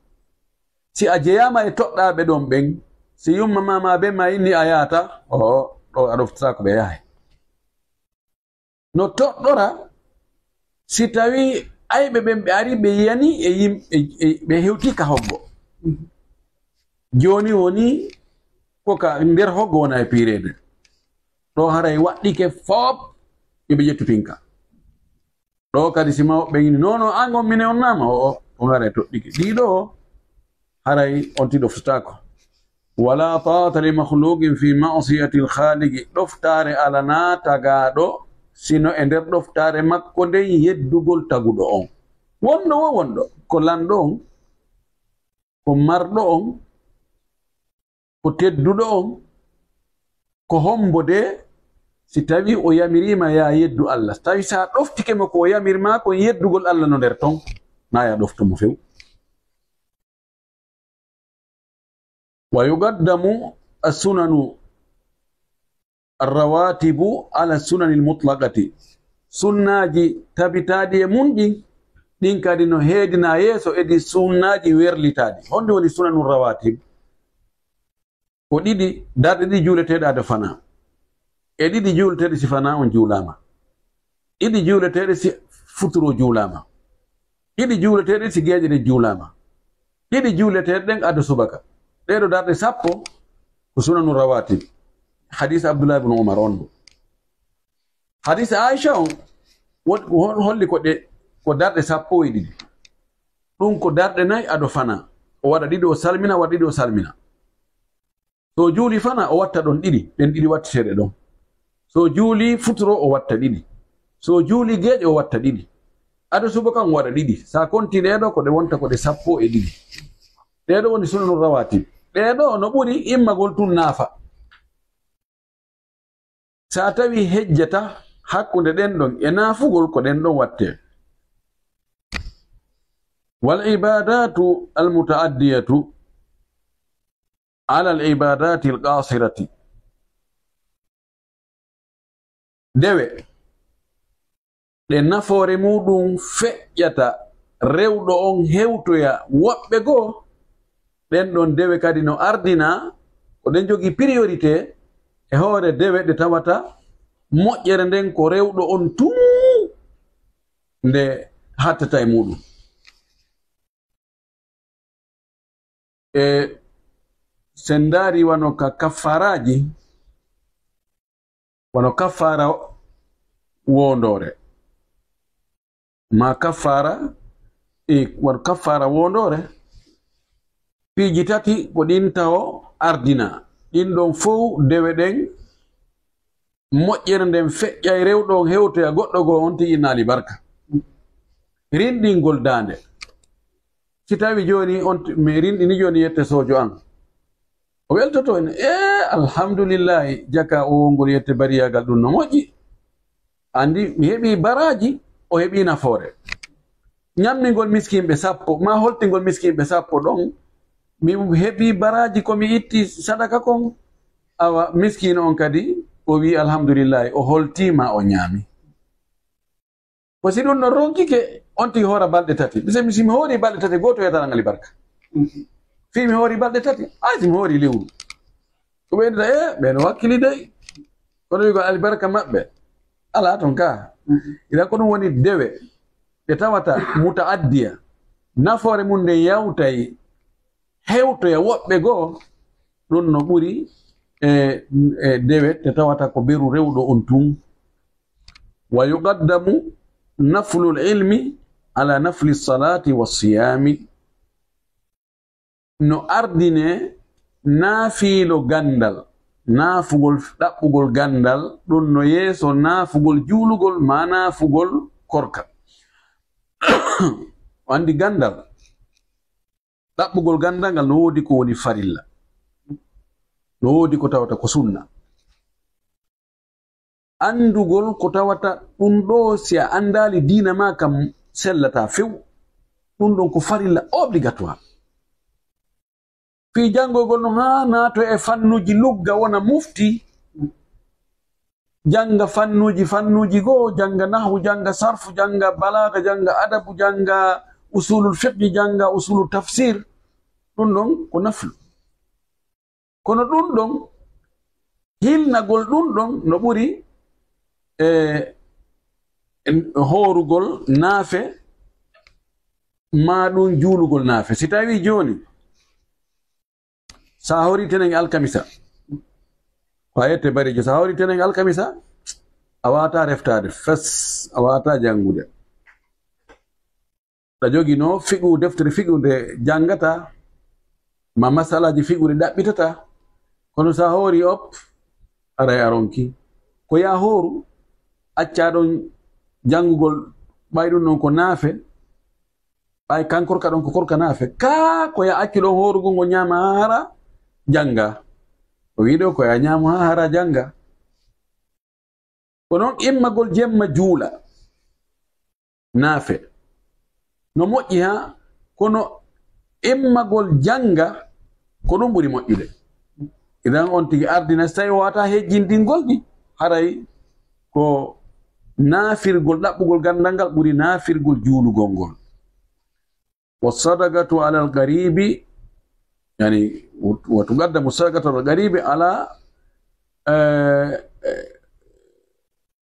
Si a jeyaama e toɗɗaaɓe ɗon ɓen, si yumma maa maa bee maa inni a yaata, o, ɗo a ɗoftataa ko ɓe yahay. No toɗɗora si tawii ayɓe ɓen ɓe ari ɓe yiyani e yim-, e, e, ɓe hewtii ka hoggo. Jooni woni ko ka nder hoggo wona e piireede. Ɗo haray waɗɗike foop, yo ɓe ƴettu pinka. Ɗo kadi si mawɓe ɓen inni, "Non, non, an on minen on naama," o, o, on haray toɗɗike. Ɗiɗo, haray on tiɗo futaako. Wala ta'ata li makhluqin fi ma'siyati al-khaliqi. Ɗoftaare alanaa tagaaɗo, sino e nder ɗoftaare makko nden yeddugol taguɗo on. Wonɗo wo wonɗo, ko lanɗo on, ko marɗo on, ko tedduɗo on, ko hombo de, si tawii o yamiriima yaa yeddu Allah. Si tawii sa ɗoftike mo ko o yamir maa kon yeddugol Allah no nder ton, na yaa ɗoftu mo few. Wa yuqaddamu as-sunanu ar-rawatibu ala sunanil mutlaqati. Sunnaaji tabitaaɗi e mun ɗin, ɗin kadi no heedinaa yeeso e ɗi sunnaaji werlitaaɗi. Honɗi woni sunanu rawatib? Ko ɗiɗi darɗe ɗiɗi juuleteeɗe ado fanaa. E ɗiɗi juuleteeɗe si fanaa on juulaama. Ɗiɗi juuleteeɗe si futuro juulaama. Ɗiɗi juuleteeɗe si geeƴe ɗen juulaama. Ɗiɗi juuleteeɗe ɗen ado subaka. Ɗee ɗoo darɗe sappo ko sunanu rawatib. Hadiis Abdullah ibn Umar on ɗoo. Hadiis Aisha on won-, hol-, holli ko ɗe, ko darɗe sappo e ɗiɗi. Ɗum ko darɗe nay ado fanaa. O waɗa ɗiɗi, o salmina, waɗa ɗiɗi, o salmina. So o juuli fanaa, o watta ɗon ɗiɗi, ɗen ɗiɗi watteteeɗe ɗon. So o juuli futuro, o watta ɗiɗi. So o juuli geeƴe, o watta ɗiɗi. Ado subaka on waɗa ɗiɗi. Sa konti ɗee ɗoo, ko ɗe wonta ko ɗe sappo e ɗiɗi. Ɗee ɗoo woni sunanu rawatib. Ɗee ɗoo no ɓuri immagol tun naafa. Sa tawi hejjata hakkunde ɗen ɗon e naafugol, ko ɗen ɗon wattee. Wal ibadatu al mutaaddiyatu ala al ibadati al qasirati. Dewe ɗe nafoore muɗum feƴƴata rewɗo on hewtoya woɓɓe goo, ɗen ɗon dewe kadi no ardinaa, ko ɗen jogii priorité e hoore dewe ɗe tawata moƴƴere nden ko rewɗo on tun nde hattata e muɗum. E sen ndaari wano ka kaffaaraaji, wano kaffaara woondoore, ma kaffaara, e wano kaffaara woondoore, piiji tati ko ɗin tawo ardinaa. Ɗin ɗon fow dewe ɗen moƴƴere nden feƴƴay rewɗo on hewtoya goɗɗo goo on tigi innaali barka. Rinɗingol daande. Si tawi jooni on t-, mi rinɗini jooni yette soojo an. O weltoto en, "Ee, alhamdulillahi, jaka o wongol yette bariyaagal ɗum no moƴƴi." Andi mi heɓi baraaji, o heɓi nafoore. Ñammingol miskinɓe sappo, ma holtingol miskinɓe sappo ɗon, mi heɓi baraaji ko mi itti sadaka kon. Awa miskiino on kadi, o wi alhamdulillahi, o holtiima, o ñaami. Ko si ɗum ɗon ronkike, on tigi hoora balɗe tati. Mise mi, si mi hoori balɗe tati, gooto yetanan alibarka. Fii mi hoori balɗe tati, ay si mi hoori lewru. Ko ɓe innata, "Ee, ɓe no wakkili dey." Kono wi'ugol alibarka maɓɓe, alaa ton ka. Ila ko ɗum woni dewe ɗe tawata mutaaddiya. Nafoore mum nde yawtay hewtoya woɓɓe goo, ɗum no ɓuri e, e dewe ɗe tawata ko beru rewɗo on tun. Wa yuqaddamu naflul ilmi ala nafli salati wa siyami. No ardine naafiilo ganndal, naafugol, ɗaɓɓugol ganndal, ɗum no yeeso naafugol juulugol, maa naafugol korka. O anndi ganndal, ɗaɓɓugol ganndal ngal no woodi ko woni farilla, no woodi ko tawata ko sunna. Anndugol ko tawata ɗum ɗoo, si a anndaali diina maa kam, sellataa few. Ɗum ɗon ko farilla obligatoire. Fii janngogol no haa naato e fannuuji lugga, wona mufti, jannga fannuuji, fannuuji goo, jannga nahwu, jannga sarfu, jannga balaaga, jannga adabu, jannga usulul fiqhi, jannga usulul tafsir. Ɗum ɗon ko naflu. Kono ɗum ɗon, hilnagol ɗum ɗon no ɓuri e, e hoorugol naafe, maa ɗum juulugol naafe. Si tawii jooni, sa horii tenen alkamisa, ko a yette barijo, sa horii tenen alkamisa, a waawataa reftaade fes, a waawataa janngude. Ɗa joginoo fiqhu, deftere fiqhu nde janngataa, ma masalaaji fiqhu ɗi ɗaɓɓitataa. Kono sa hoori op, aray a ronki. Ko yaa hooru, accaa ɗon janngugol, ɓay ɗum ɗon ko naafe, ɓay kan korka ɗon ko korka naafe. Kaa ko yaa accu ɗon hoorugol ngo ñaama haa hara jannga. O wi'i ɗo ko yaa ñaama haa hara jannga. Ko noon immagol jemma juula naafe. No moƴƴi haa, kono immagol jannga ko ɗum ɓuri moƴƴude. Idan on tigi ardina, so tawi o waawataa hejjindingol ɗi, haray ko naafirgol, ɗaɓɓugol ganndal ngal ɓuri naafirgol juulugol ngol. Wa sadaqatu alal garibi, yani, wa tuqaddamu sadaqatu alal garibi ala, eh, eh,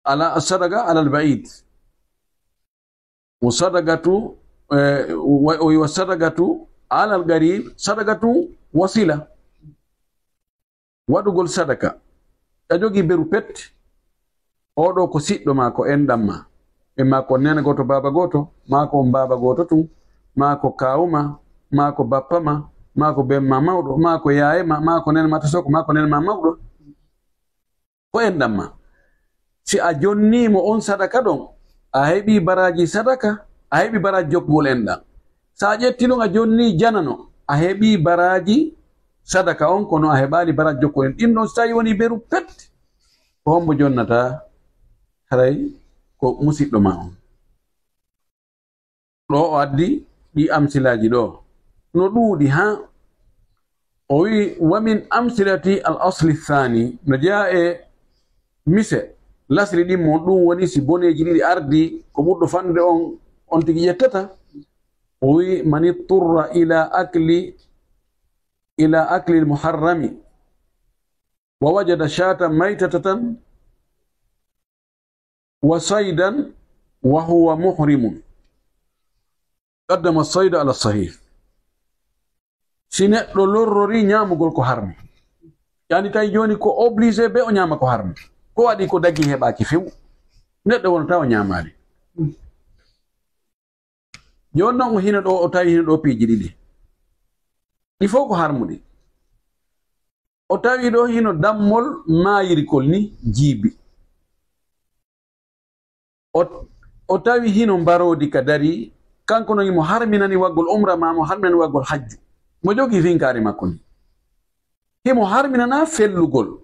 ala sadaqa alal ba'id. Wa sadaqatu, eh, wa, wa sadaqatu alal garib sadaqatu wasila. Waɗugol sadaka, a jogii beru pet, oo ɗoo ko siɗɗo maa, ko enɗan maa, e maa ko nene gooto, baaba gooto, maa ko on baaba gooto tun, maa ko kaawu maa, maa ko bappa maa, maa ko ben maa mawɗo, maa ko yaaye maa, maa ko nene maa to soko, maa ko nene maa mawɗo. Ko enɗan maa. Si a jonnii mo on sadaka ɗon, a heɓii baraaji sadaka, a heɓii baraaji jokkugol enɗan. Si a ƴetti ɗum a jonnii janano, a heɓii baraaji sadaka on, kono a heɓaali baraaji jokkugol enɗan. Ɗin ɗon so tawi wonii beru pet, ko hombo jonnataa? Haray ko musiɗɗo maa on. Ɗo o addi ɗi amsilaaji ɗo. No ɗuuɗi, haa. O wi'i, "Wa min amsilati al asli thani." No jeyaa e mise lasli ɗin mon, ɗum woni si boneeji ɗiɗi ardi, ko ɓurɗo fanɗude on, on tigi ƴettata. O wi'i, "Man itturra ila akli, ila akli al muharrami, wa wajada shatan maytatatan, wa saydan wa huwa muhrimun." Qaddama sayda ala sahih. Si neɗɗo lorrorii ñaamugol ko harmi, yani tawi jooni ko obligé be o ñaama ko harmi, ko waɗi ko dagii heɓaaki few, neɗɗo wonata o ñaamaali. Jooni noon o hino ɗo, o tawi hino ɗo piiji ɗiɗi. Ɗi fof ko harmuɗi. O tawi ɗo hino dammol maayirkol ni jiibi. O, o tawi hino mbaroodi ka darii, kanko noon himo harminani waggol umra maa mo harminani waggol hajju. Mo jogii finkaari makko ni. Himo harminana fellugol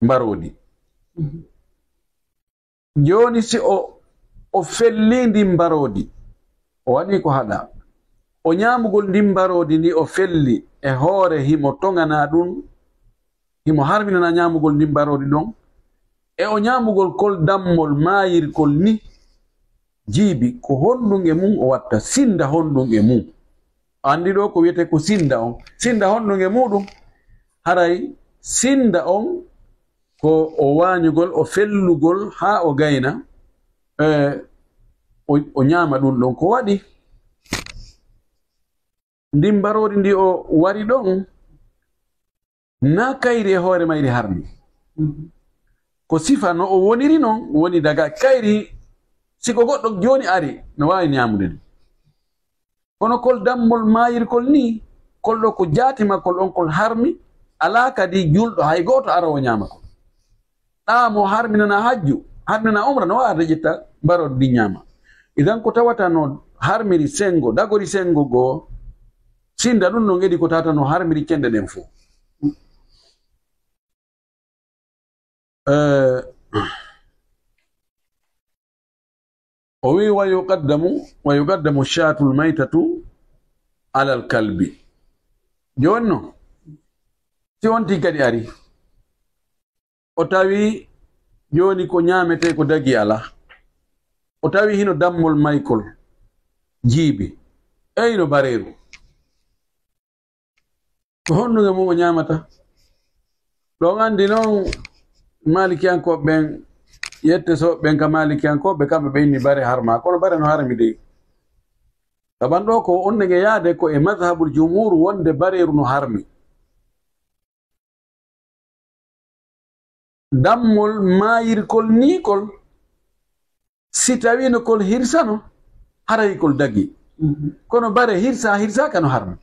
mbaroodi. Jooni si o, o fellii ndin mbaroodi, o waɗii ko haɗaa. O ñaamugol ndin mbaroodi ndi o felli e hoore himo toŋanaa ɗum, himo harminanaa ñaamugol ndin mbaroodi ɗon. E o ñaamugol kol dammol maayirkol ni jiibi, ko honɗum e mum o watta, sinnda honɗum e mum. A anndi ɗo ko wiyetee ko sinnda on. Sinnda honɗum e muuɗum? Haray sinnda on ko o waañugol, o fellugol haa o gayna, e, o, o ñaama ɗum ɗon. Ko waɗi ndin mbaroodi ndi o wari ɗon, na kayri e hoore mayri harmi. Ko sifa no o woniri non, woni daga kayri, si ko goɗɗo jooni ari, no waawi ñaamude ɗum. Kono kol dammol maayirkol ni, kol ɗo ko jaati makkol on kol harmi, alaa kadi julɗo hay gooto ara o ñaama kol. Ɗaa mo harminana hajju, harminana umra, no waawi arde ƴetta mbaroodi ndi ñaama. Idan ko tawata no harmiri senngo, dagori senngo goo, sinnda ɗum no ngedi ko tawata no harmiri cenɗe ɗen fof. Eh, o wi, "Wa yuqaddamu, wa yuqaddamu shatul maytatu alal kalbi." Jooni non, si on tigi kadi ari, o tawi jooni ko ñaametee ko dagi alaa. O tawi hino dammol maykol jiibi. E hino bareeru. Ko honɗun e mun o ñaamata? Ɗon anndi non Maalikiyankooɓe ɓen, yette so ɓen ka Maalikiyankooɓe, kamɓe ɓe inni bare harmaa. Kono bare no harmi dey. Saban ɗoo ko on nge yaade ko e mazhabul jumhur wonde bareeru no harmi. Dammol maayirkol nii kol, si tawii no kol hirsano, haray kol dagi. Mhm. Kono bare hirsa, hirsaaka no harmi.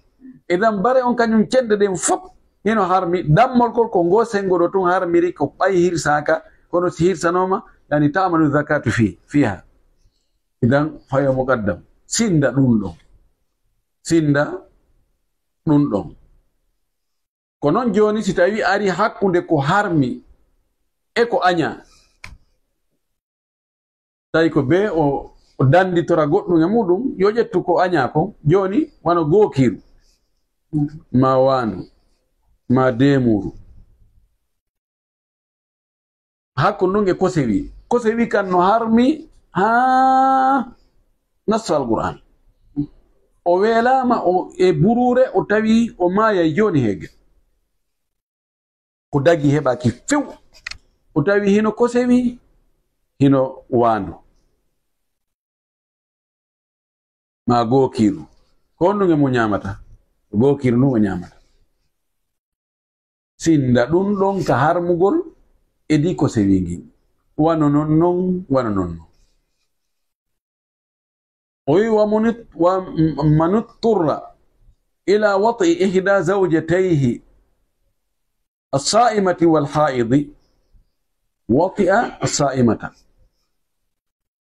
Idan bare on kañum cenɗe ɗen fof hino harmi. Dammol kol ko ngo senngo ɗo tun harmiri ko ɓay hirsaaka, kono si hirsanooma, yani ta'malu zakatu fi, fiha. Idan fayo muqaddam. Sinda ɗun ɗon. Sinda ɗun ɗon. Ko non jooni, si tawi ari hakkunde ko harmi e ko añaa, tawi ko bee o, o danditora goɗɗum e muɗum, yo ƴettu ko añaa ko. Jooni, wano gookiiru, ma waandu, ma deemuuru. Hakkunde ɗum e kosewi. Kosewi kan no harmi haa nasso Alqur'aan. O weelaama o, e buruure, o tawi o maayay jooni heege. Ko dagi heɓaaki few. O tawi hino kosewi, hino waandu. Ma gookiiru. Ko honɗun e mo ñaamata? Gookiiru ndun o ñaamata. Sinda ɗun ɗon ka harmugol e di kosewi ngin. Wano non non, wano non non. O wi, "Wa muni-, wa m-, manutturra ila wat'i ihda zawjatayhi as-sa'imati wal ha'idi, wati'a as-sa'imata."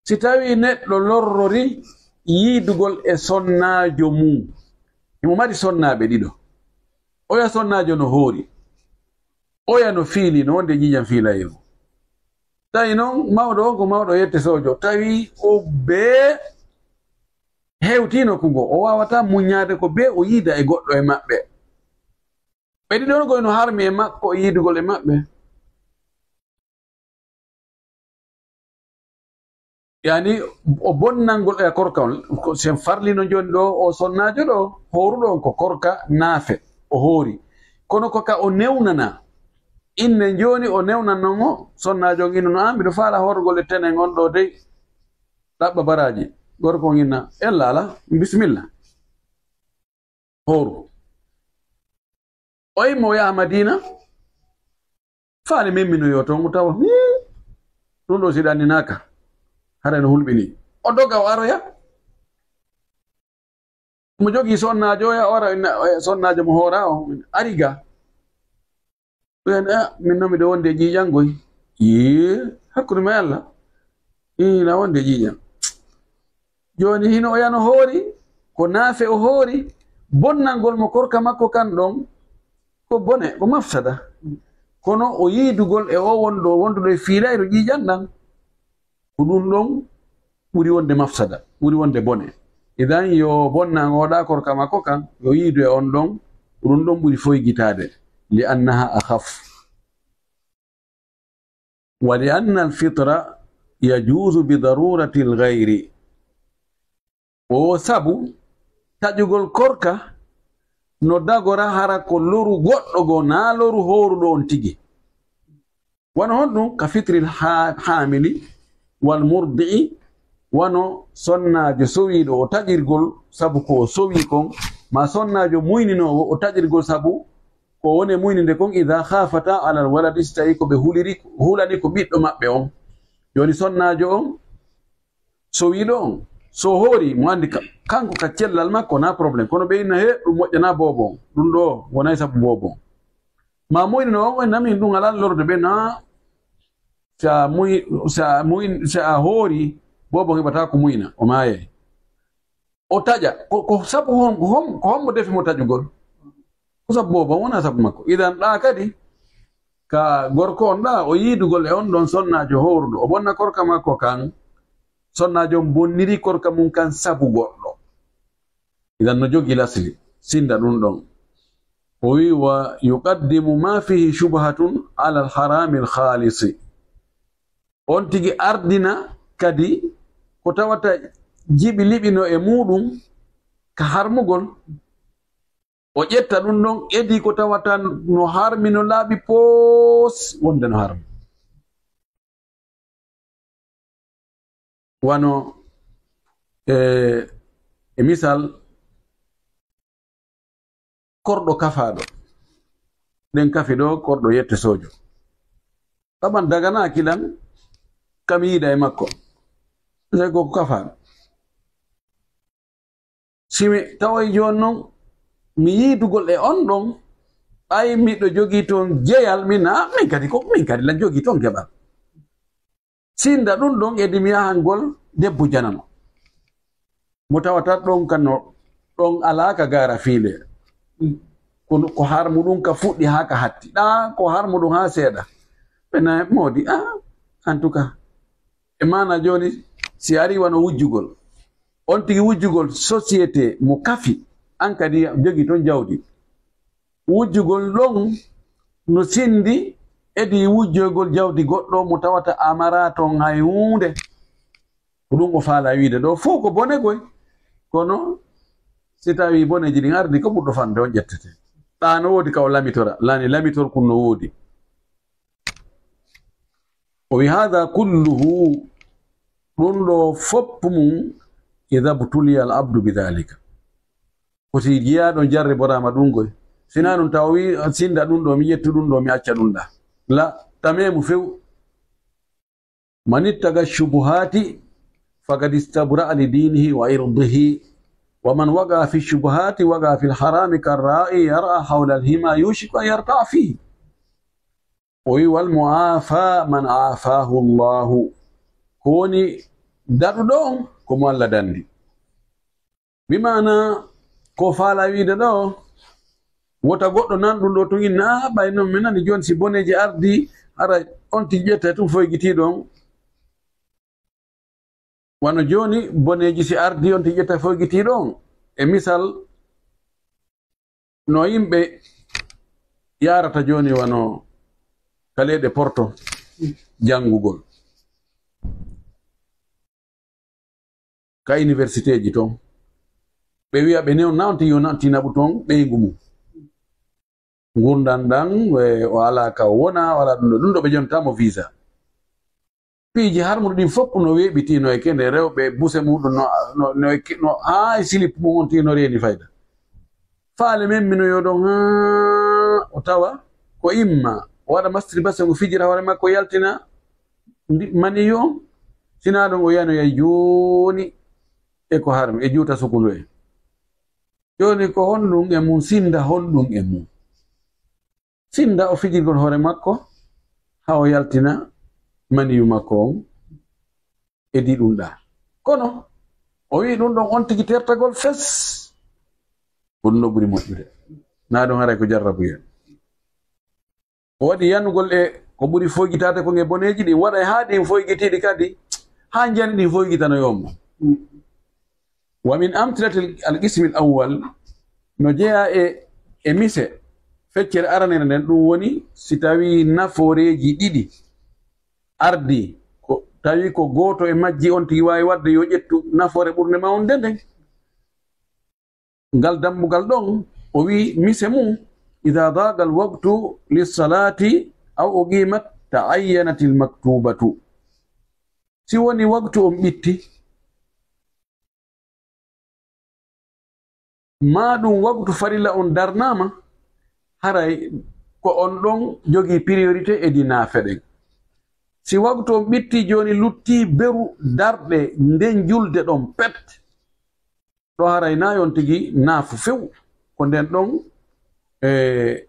Si tawi neɗɗo lorrori yiidugol e sonnaajo mum, himo mari sonnaaɓe ɗiɗo, oya sonnaajo no hoori, oya no fiili, no wonde ƴiiƴam fiilayru. Tawi non mawɗo on ko mawɗo yette sojo, tawi o bee hewtino ko ngo, o waawata muññaade ko bee o yiida e goɗɗo e maɓɓe. Ɓe ɗiɗo on koy no harmi e makko e yiidugol e maɓɓe. Yani, o bonnangol e korka on, ko sen farlino jooni ɗo, o sonnaajo ɗo, hooruɗo on ko korka naafe, o hoori. Kono ko ka o newnana, inne jooni o newnan non o, sonnaajo on inno no, "An, miɗo faala hoorugol e tenen on ɗo dey, ɗaɓɓa baraaji." Gorko on inna, "Ella alaa, bisimilla." Hooru. O imma o yaha Madiina, faale memminoyo toon, o tawa, hmm, ɗum ɗo si ɗanninaaka, hara no hulɓini. O doga o aroya. Mo jogii sonnaajo oya, o ara, o inna, oya, sonnaajo mo hoora o, ari ga. Ɓen, "Ah, min noon miɗo wonde e ƴiiƴan goy." Yee, hakkunde ma e Allah. Ina wonde e ƴiiƴan. Jooni hino o yano hoori, ko naafe o hoori, bonnangol mo korka makko kan ɗon, ko bone, ko mafsada. Kono o yiidugol e o wonɗo, wonduɗo e fiilayro ƴiiƴan ɗan, ko ɗum ɗon ɓuri wonde mafsada, ɓuri wonde bone. Idan yo bonnan oɗa korka makko kan, yo yiidu e on ɗon, ko ɗum ɗon ɓuri foygitaade. Li annaha akhaf. Wa li anna al fitra yajuzu bi darurati al ghayri. O sabu taƴugol korka no dagora hara ko loru goɗɗo goo, naa loru hooruɗo on tigi. Wano honɗum? Ka fitril ha-, haamili wal murdi'i, wano sonnaajo sowiiɗo o taƴirgol sabu ko o sowi kon, ma sonnaajo muyninoowo o taƴirgol sabu ko woni e muyninde kon, idha khafata alal waladi, si tawi ko ɓe huliri, hulani ko ɓiɗɗo maɓɓe on. Jooni sonnaajo on, sowiiɗo on, so hoori, mo anndi ka-, kanko ka cellal makko, na problème. Kono ɓe inna, "He, ɗum moƴƴana boobo on. Ɗum ɗo wonay sabu boobo on." Ma muynino on, o inna, "Min ɗum alaa lordude ɓe, na, sa muy-, sa muy-, sa hoori, boobo on heɓata ko muyna, o maayay." O taƴa, ko, ko sabu hon-, ko hon-, ko hombo defi mo taƴugol? Ko sabu boobo on, wonaa sabu makko. Idan ɗa kadi, ka gorko on ɗa, o yiidugol e on ɗon sonnaajo hooruɗo, o bonna korka makko kan, sonnaajo on bonniri korka mum kan sabu goɗɗo. Idan no jogi lasli, sinda ɗum ɗon. O wi, "Wa yuqaddimu ma fihi shubhatun ala al-harami al-khalisi." On tigi ardina kadi ko tawata jiɓi liɓino e muɗum ka harmugol. O ƴetta ɗum ɗon, edi ko tawata no harmi, no laaɓi poos wonde no harmi. Wano, e, e misal, korɗo kafaaɗo. Ɗen kafi ɗo, korɗo yette sojo. Taban daganaaki lan, kam yiida e makko. Sey ko kafaaɗo. Si mi tawoy jooni non, mi yiidugol e on ɗon, ɓay miɗo jogii toon jeyal, min, ah, min kadi ko, min kadi lan jogii toon geɓal. Sinda ɗum ɗon, edi mi yahangol debbo janano. Mo tawata ɗon kano, ɗon alaa ka gaara fiile. Ko, ko harmu ɗum ka fuɗɗi haa ka hatti. Ɗa, ko harmu ɗum haa seeɗa. Ɓe na moodi, ah, en tout cas. E maana jooni, si ari wano wujjugol. On tigi wujjugol société mo kafi, an kadi jogi toon jawdi. Wujjugol ɗon no sindi edi wujjogol jawdi goɗɗo mo tawata a maraa toon hay huunde. Ko ɗum o faala wiide ɗo fof ko bone koy. Kono si tawi boneji ɗin ardi, ko ɓurɗo fande on ƴettete. Ɗa no woodi ka o lamitora, lani lamitor kun no woodi. O wi, "Hadha kulluhu," ɗum ɗo fof mum, "idha btuliya al abdu bi dhalika." Ko si jiyaaɗo jarriboraama ɗum koy. Sina ɗum taw wi, "Sinda ɗum ɗo, mi ƴettu ɗum ɗo, mi acca ɗum ɗa." La, tamemu few. "Man ittaqa shubuhati faqad istabra'a li dinihi wa irdihi. Wa man waqa fi shubuhati waqa fil harami karra'i yar'a hawla al hima yushiku an yarta'a fihi." O wi, "Wal mu'afa man afahu Allahu." Ko woni daɗuɗo on, ko mo Allah dandi. Bi maana ko faala wiide ɗo, wota goɗɗo nan ɗum ɗo tun inna, "Ah, ɓay non mi nani jooni si boneji ardi, hara on tigi ƴetta tun foygitiiɗo on." Wano jooni boneji si ardi on tigi ƴetta foygitiiɗo on. E misal, no yimɓe yarata jooni wano ka leyɗe Porto janngugol ka universitéji ton. Ɓe wi'a ɓe newna on tigi, on tigi naɓu ton ɓeyngu mum. Ngurndan ɗan, e, o alaa ka o wona, o alaa ɗum ɗo, ɗum ɗo ɓe jonta mo visa. Piiji harmuɗi ɗin fof no weeɓitino e kene, rewɓe buse muɗum no, no, no, no, haa e silip mum on tigi no reeni fayda. Faale men mino yo ɗon haa o tawa ko imma o waɗa masturbation, o fijira hoore makko, yaltina ndi, maniyu on. Sina ɗon o yanoyay jooni e ko harmi, e juuta sukundu en. Jooni ko honɗum e mum, sinda honɗum e mum? Sinda o fijirgol hoore makko haa o yaltina maniyu makko on e di ɗum ɗa. Kono o wi'i ɗum ɗon on tigi tertagol fes. Ko ɗum ɗo ɓuri moƴƴude. Na ɗum haray ko jarrabuyee. O waɗi yanugol e ko ɓuri foygitaade kon e boneeji ɗin, waɗay haa ɗin foygitiiɗi kadi, haa njani ɗin foygitanoyoo mo. Wa min amthilati al-qismi al-awwal, no jeyaa e, e mise feccere aranere nden, ɗum woni si tawii nafooreeji ɗiɗi ardii, ko tawii ko gooto e majji on tigi waawi waɗde yo ƴettu nafoore ɓurnde mawnde nden. Ngal dammugal ɗon, o wi'i mise mum, "Idha daqa al-waqtu lis-salati aw uqimat ta'ayyanat al-maktubatu." Si woni waqtu on ɓitti, maa ɗum waqtu farilla on darnaama, haray ko on ɗon jogii priorité e di naafe ɗen. Si waqtu on ɓitti jooni, luttii beru darɗe nden julde ɗon pet. Ɗo haray na yon tigi naafu few. Ko nden ɗon, e,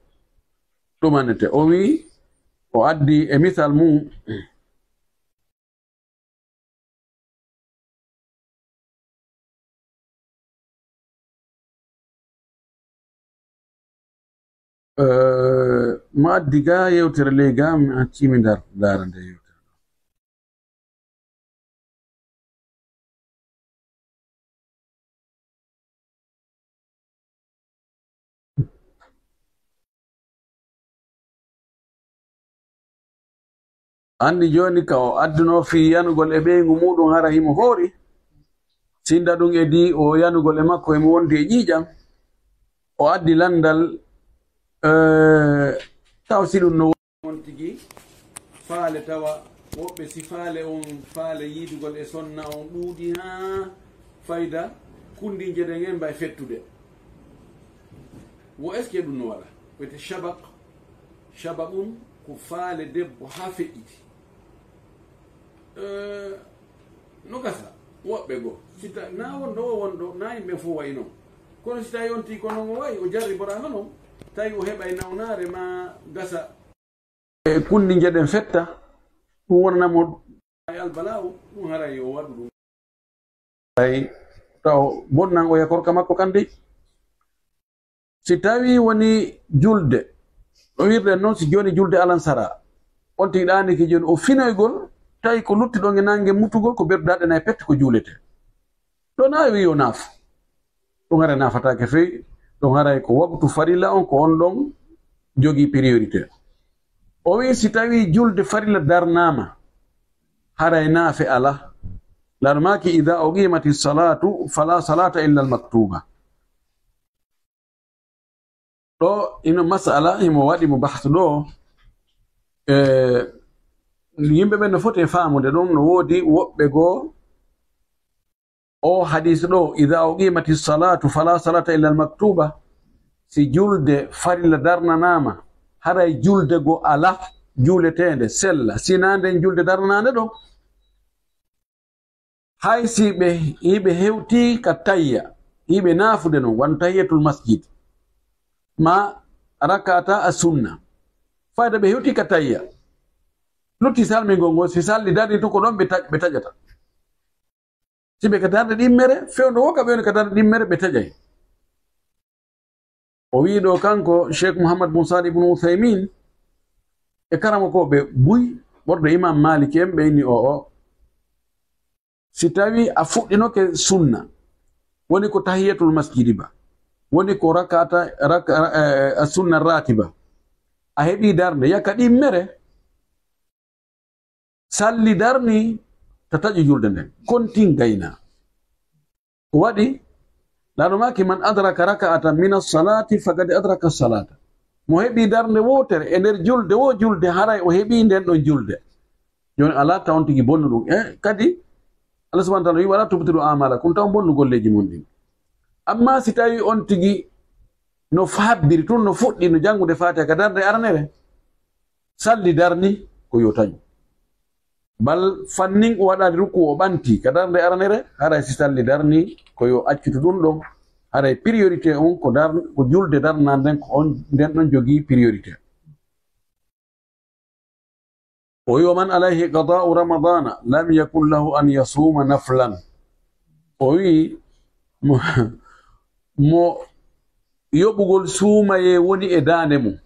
ɗumanete. O wi, o addi e misal mum. Eh, ma addi ga yewtere ley ga, mi acci mi ndar-, ndaara nde yewtere. Anndi jooni ka o addunoo fii yanugol e ɓeyngu muuɗum, hara himo hoori, sinda ɗum e di o yanugol e makko himo wondi e ƴiiƴam, o addi lanndal, eh, taw si ɗum no on tigi faale, tawa woɓɓe si faale on, faale yiidugol e sonna on ɗuuɗi haa fayda, kunndinje ɗen en mbay fettude. Wo est-ce que ɗum no waɗa? Wiyete shabaq. Shabaqun ko faale debbo haa feƴƴiti. Eh, no gasa, woɓɓe goo. Si ta-, na wonɗo o wonɗo, na yimɓe fof wayi noon. Kono si tawi on tigi ko noon o wayi, o jarriboraama noon, tawi o heɓay nawnaare ma gasa. E kunndi njeɗen fetta, ɗum wonana mo. Ay albala'u, ɗum haray yo waɗu ɗum. Ay, taw bonnan o yakorka makko kan dey. Si tawi woni julde, no wirden noon, si jooni julde alansara, on tigi ɗaani ki jooni, o finoygol, tawi ko lutti ɗon e nannge mutugol, ko berɗe nay pette ko juulete. Ɗon a wi yo naaf. Ɗum haray naafataake fey, ɗum haray ko waqtu farilla on, ko on ɗon jogii priorité. O wi si tawi julde farilla darnaama, haray naafe ala. Laano maaki, "Idaa uqimati salatu, fala salata illa al maktuba." Ɗo ino masala himo waɗi mo bahsu ɗo. E, yimɓe ɓen no foti e faamude ɗum, no woodi woɓɓe goo o hadis ɗo, "Idaa uqimati salatu fala salata illa al maktuba." Si julde farilla darnanaama, haray julde goo ala juuleteende, sella, sinaa nden julde darnanaande ɗo. Hay si ɓe, hiɓe hewti ka tayya, hiɓe naafude non, wano tahiyatul masjid, ma rakata a sunna. Fayda ɓe hewti ka tayya. Lutti salmingol ngol, si salli darni tun ko ɗon ɓe ta-, ɓe taƴata. Si ɓe ka darnde ɗimmere, fewndo wo ka ɓe woni ka darnde ɗimmere, ɓe taƴay. O wi'i ɗo kanko Cheikh Muhammad bun Salih bun Uthaymin e karamokooɓe buy, ɓorɗo Imam Malik en, ɓe inni o, o. Si tawi a fuɗɗinoke sunna, woni ko tahiyatul masjidi ba, woni ko rakata, raka-, eh, sunna ratiba, a heɓi darnde, yaka ɗimmere, salli darni, ta taƴu julde nden, kontin gayna. Ko waɗi, Laano maaki, "Man adraka raka'atan min as-salati faqad adraka as-salata." Mo heɓi darnde wootere e nder julde wo julde, haray o heɓi nden ɗon julde. Jooni alaa taw on tigi bonnu ɗum. E kadi, Allah subhanahu wa ta'ala wi'i, "Wala tubtilu a'malakum," taw bonnu golleeji mon ɗin. Amma si tawi on tigi no faabbiri tun, no fuɗɗi no janngude Faatiha ka darnde aranere, salli darni ko yo taƴu. Bal fannin o waɗaali rukku o ɓanti ka darnde aranere, haray si salli darni ko yo accutu ɗum ɗon. Haray priorité on ko dar-, ko julde darnaa nden, ko on, nden ɗon jogii priorité. O wi'i, "Wa man alayhi qada'u ramadana lam yakun lahu an yasuma naflan." O wi'i, mo, mo yoɓugol suumayee woni e daande mum.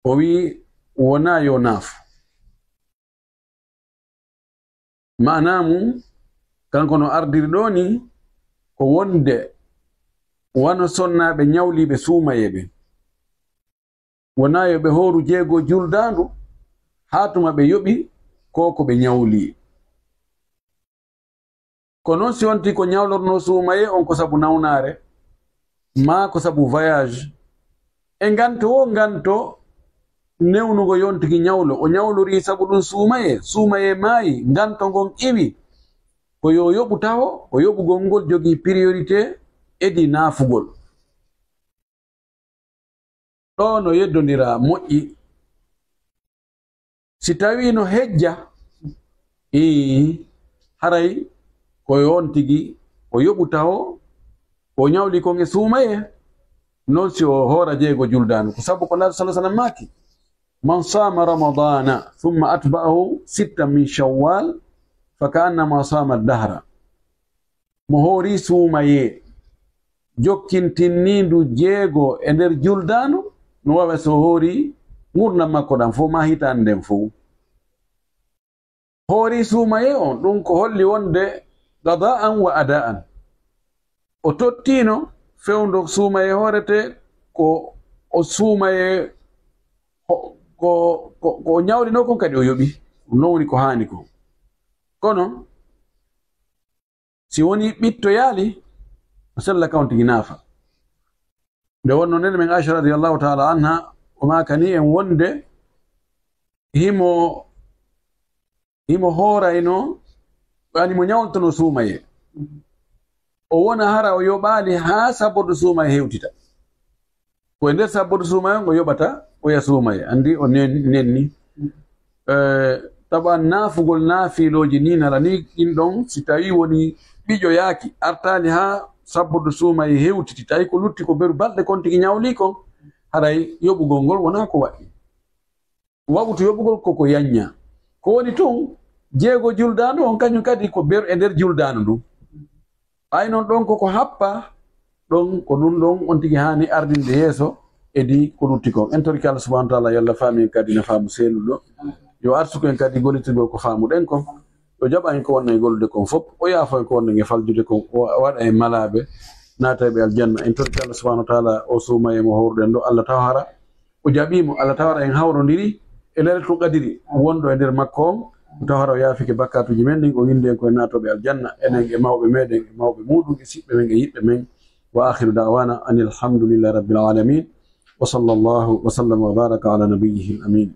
O wi'i, wonaa yo naafu. Maanaa mum, kanko no ardiri ɗoo ni, ko wonde wano sonnaaɓe ñawliiɓe suumayee ɓen. Wonaa yo ɓe hooru jeego juldaandu, haa tuma ɓe yoɓi ko ko ɓe ñawli. Ko non si on tigi ko ñawlornoo suumayee on ko sabu nawnaare, maa ko sabu voyage, e nganto wo nganto newnugo yo on tigi ñawlo, o ñawlorii sabu ɗum suumayee, suumayee maayi, nganto ngon iwi, ko yo yoɓu taho, ko yoɓugol ngol jogii priorité edi naafugol. Ɗoo no yeddondiraa moƴƴi. Si tawii no hejja, ii, haray ko yo on tigi o yoɓu taho, o ñawli kon e suumayee, non si o hoora jeego juldaandu. Ko sabu ko Nulaaɗo sallallaahu alayhi wa sallam maaki, "Man saama Ramadana thumma atba'ahu sittan min Shawwal, fa ka'annama saama dahra." Mo hoori suumayee, jokkintinni ndu jeego e nder juldaandu, no wawa so hoori ngurndan makko ɗan fow, maa hitaande nden fow. Hoori suumayee on, ɗum ko holli wonde qada'an wa ada'an. O tottiino fewndo suumayee hoorete ko o suumayee ho-, ko, ko, ko o ñawlinoo kon kadi o yoɓi. Ɗum noon woni ko haani kon. Kono, si woni ɓittoyaali, o sella kawntigi naafa. Nde wonnoo nden, men Aisha radiyallahu ta'ala anha, o maakani en wonde himo, himo hoorayno, yani mo ñawltono suumaye. O wona hara o yoɓaali haa sabbordu suumaye hewtita. Ko e nder sabbordu suumaye on o yoɓata, oya suumaye. Anndi o nen-, nenni. Eh, tawa naafugol naafilooji ni nala ni ɗin ɗon, si tawi woni ɓiƴoyaaki, artaali haa sabbordu suumaye hewtiti, tawi ko lutti ko beru balɗe kon tigi ñawli kon, haray yoɓugol ngol wonaa ko waɗi. Waɓutu yoɓugol ko ko yanña. Ko woni tun, jeego juldaandu on kañum kadi ko beru e nder juldaandu ndun. Ay non ɗon koko happa, ɗon ko ɗum ɗon on tigi haani ardinde yeeso, edi ko lutti kon. En torike Allah subhanahu wa ta'ala, yo Allah faami en kadi no faamu seeluɗo. Yo arsuku en kadi gollitirgol ko faamuɗen kon. Yo jaɓa en ko wonno e gollude kon fof. O yaafo en ko wonno e faljude kon. O waɗa en malaaɓe, naata ɓe aljanna. En torike Allah subhanahu wa ta'ala, o suumaye mo howruɗen ɗo, Allah taw hara o jaɓii mo, Allah tawara en hawrondiri e Laylatul Qadri wonɗo e nder makko on, taw hara o yaafike bakkaatuuji men ɗin, o windi en koye naatooɓe aljanna, enen e mawɓe meɗen, e mawɓe muɗum, e siɓɓe men, e yiɓɓe men. Wa akhiru da'wana anil hamdulillahi rabbil alamin. Wa sallallahu wa sallama wa baraka ala nabiyyihil amin.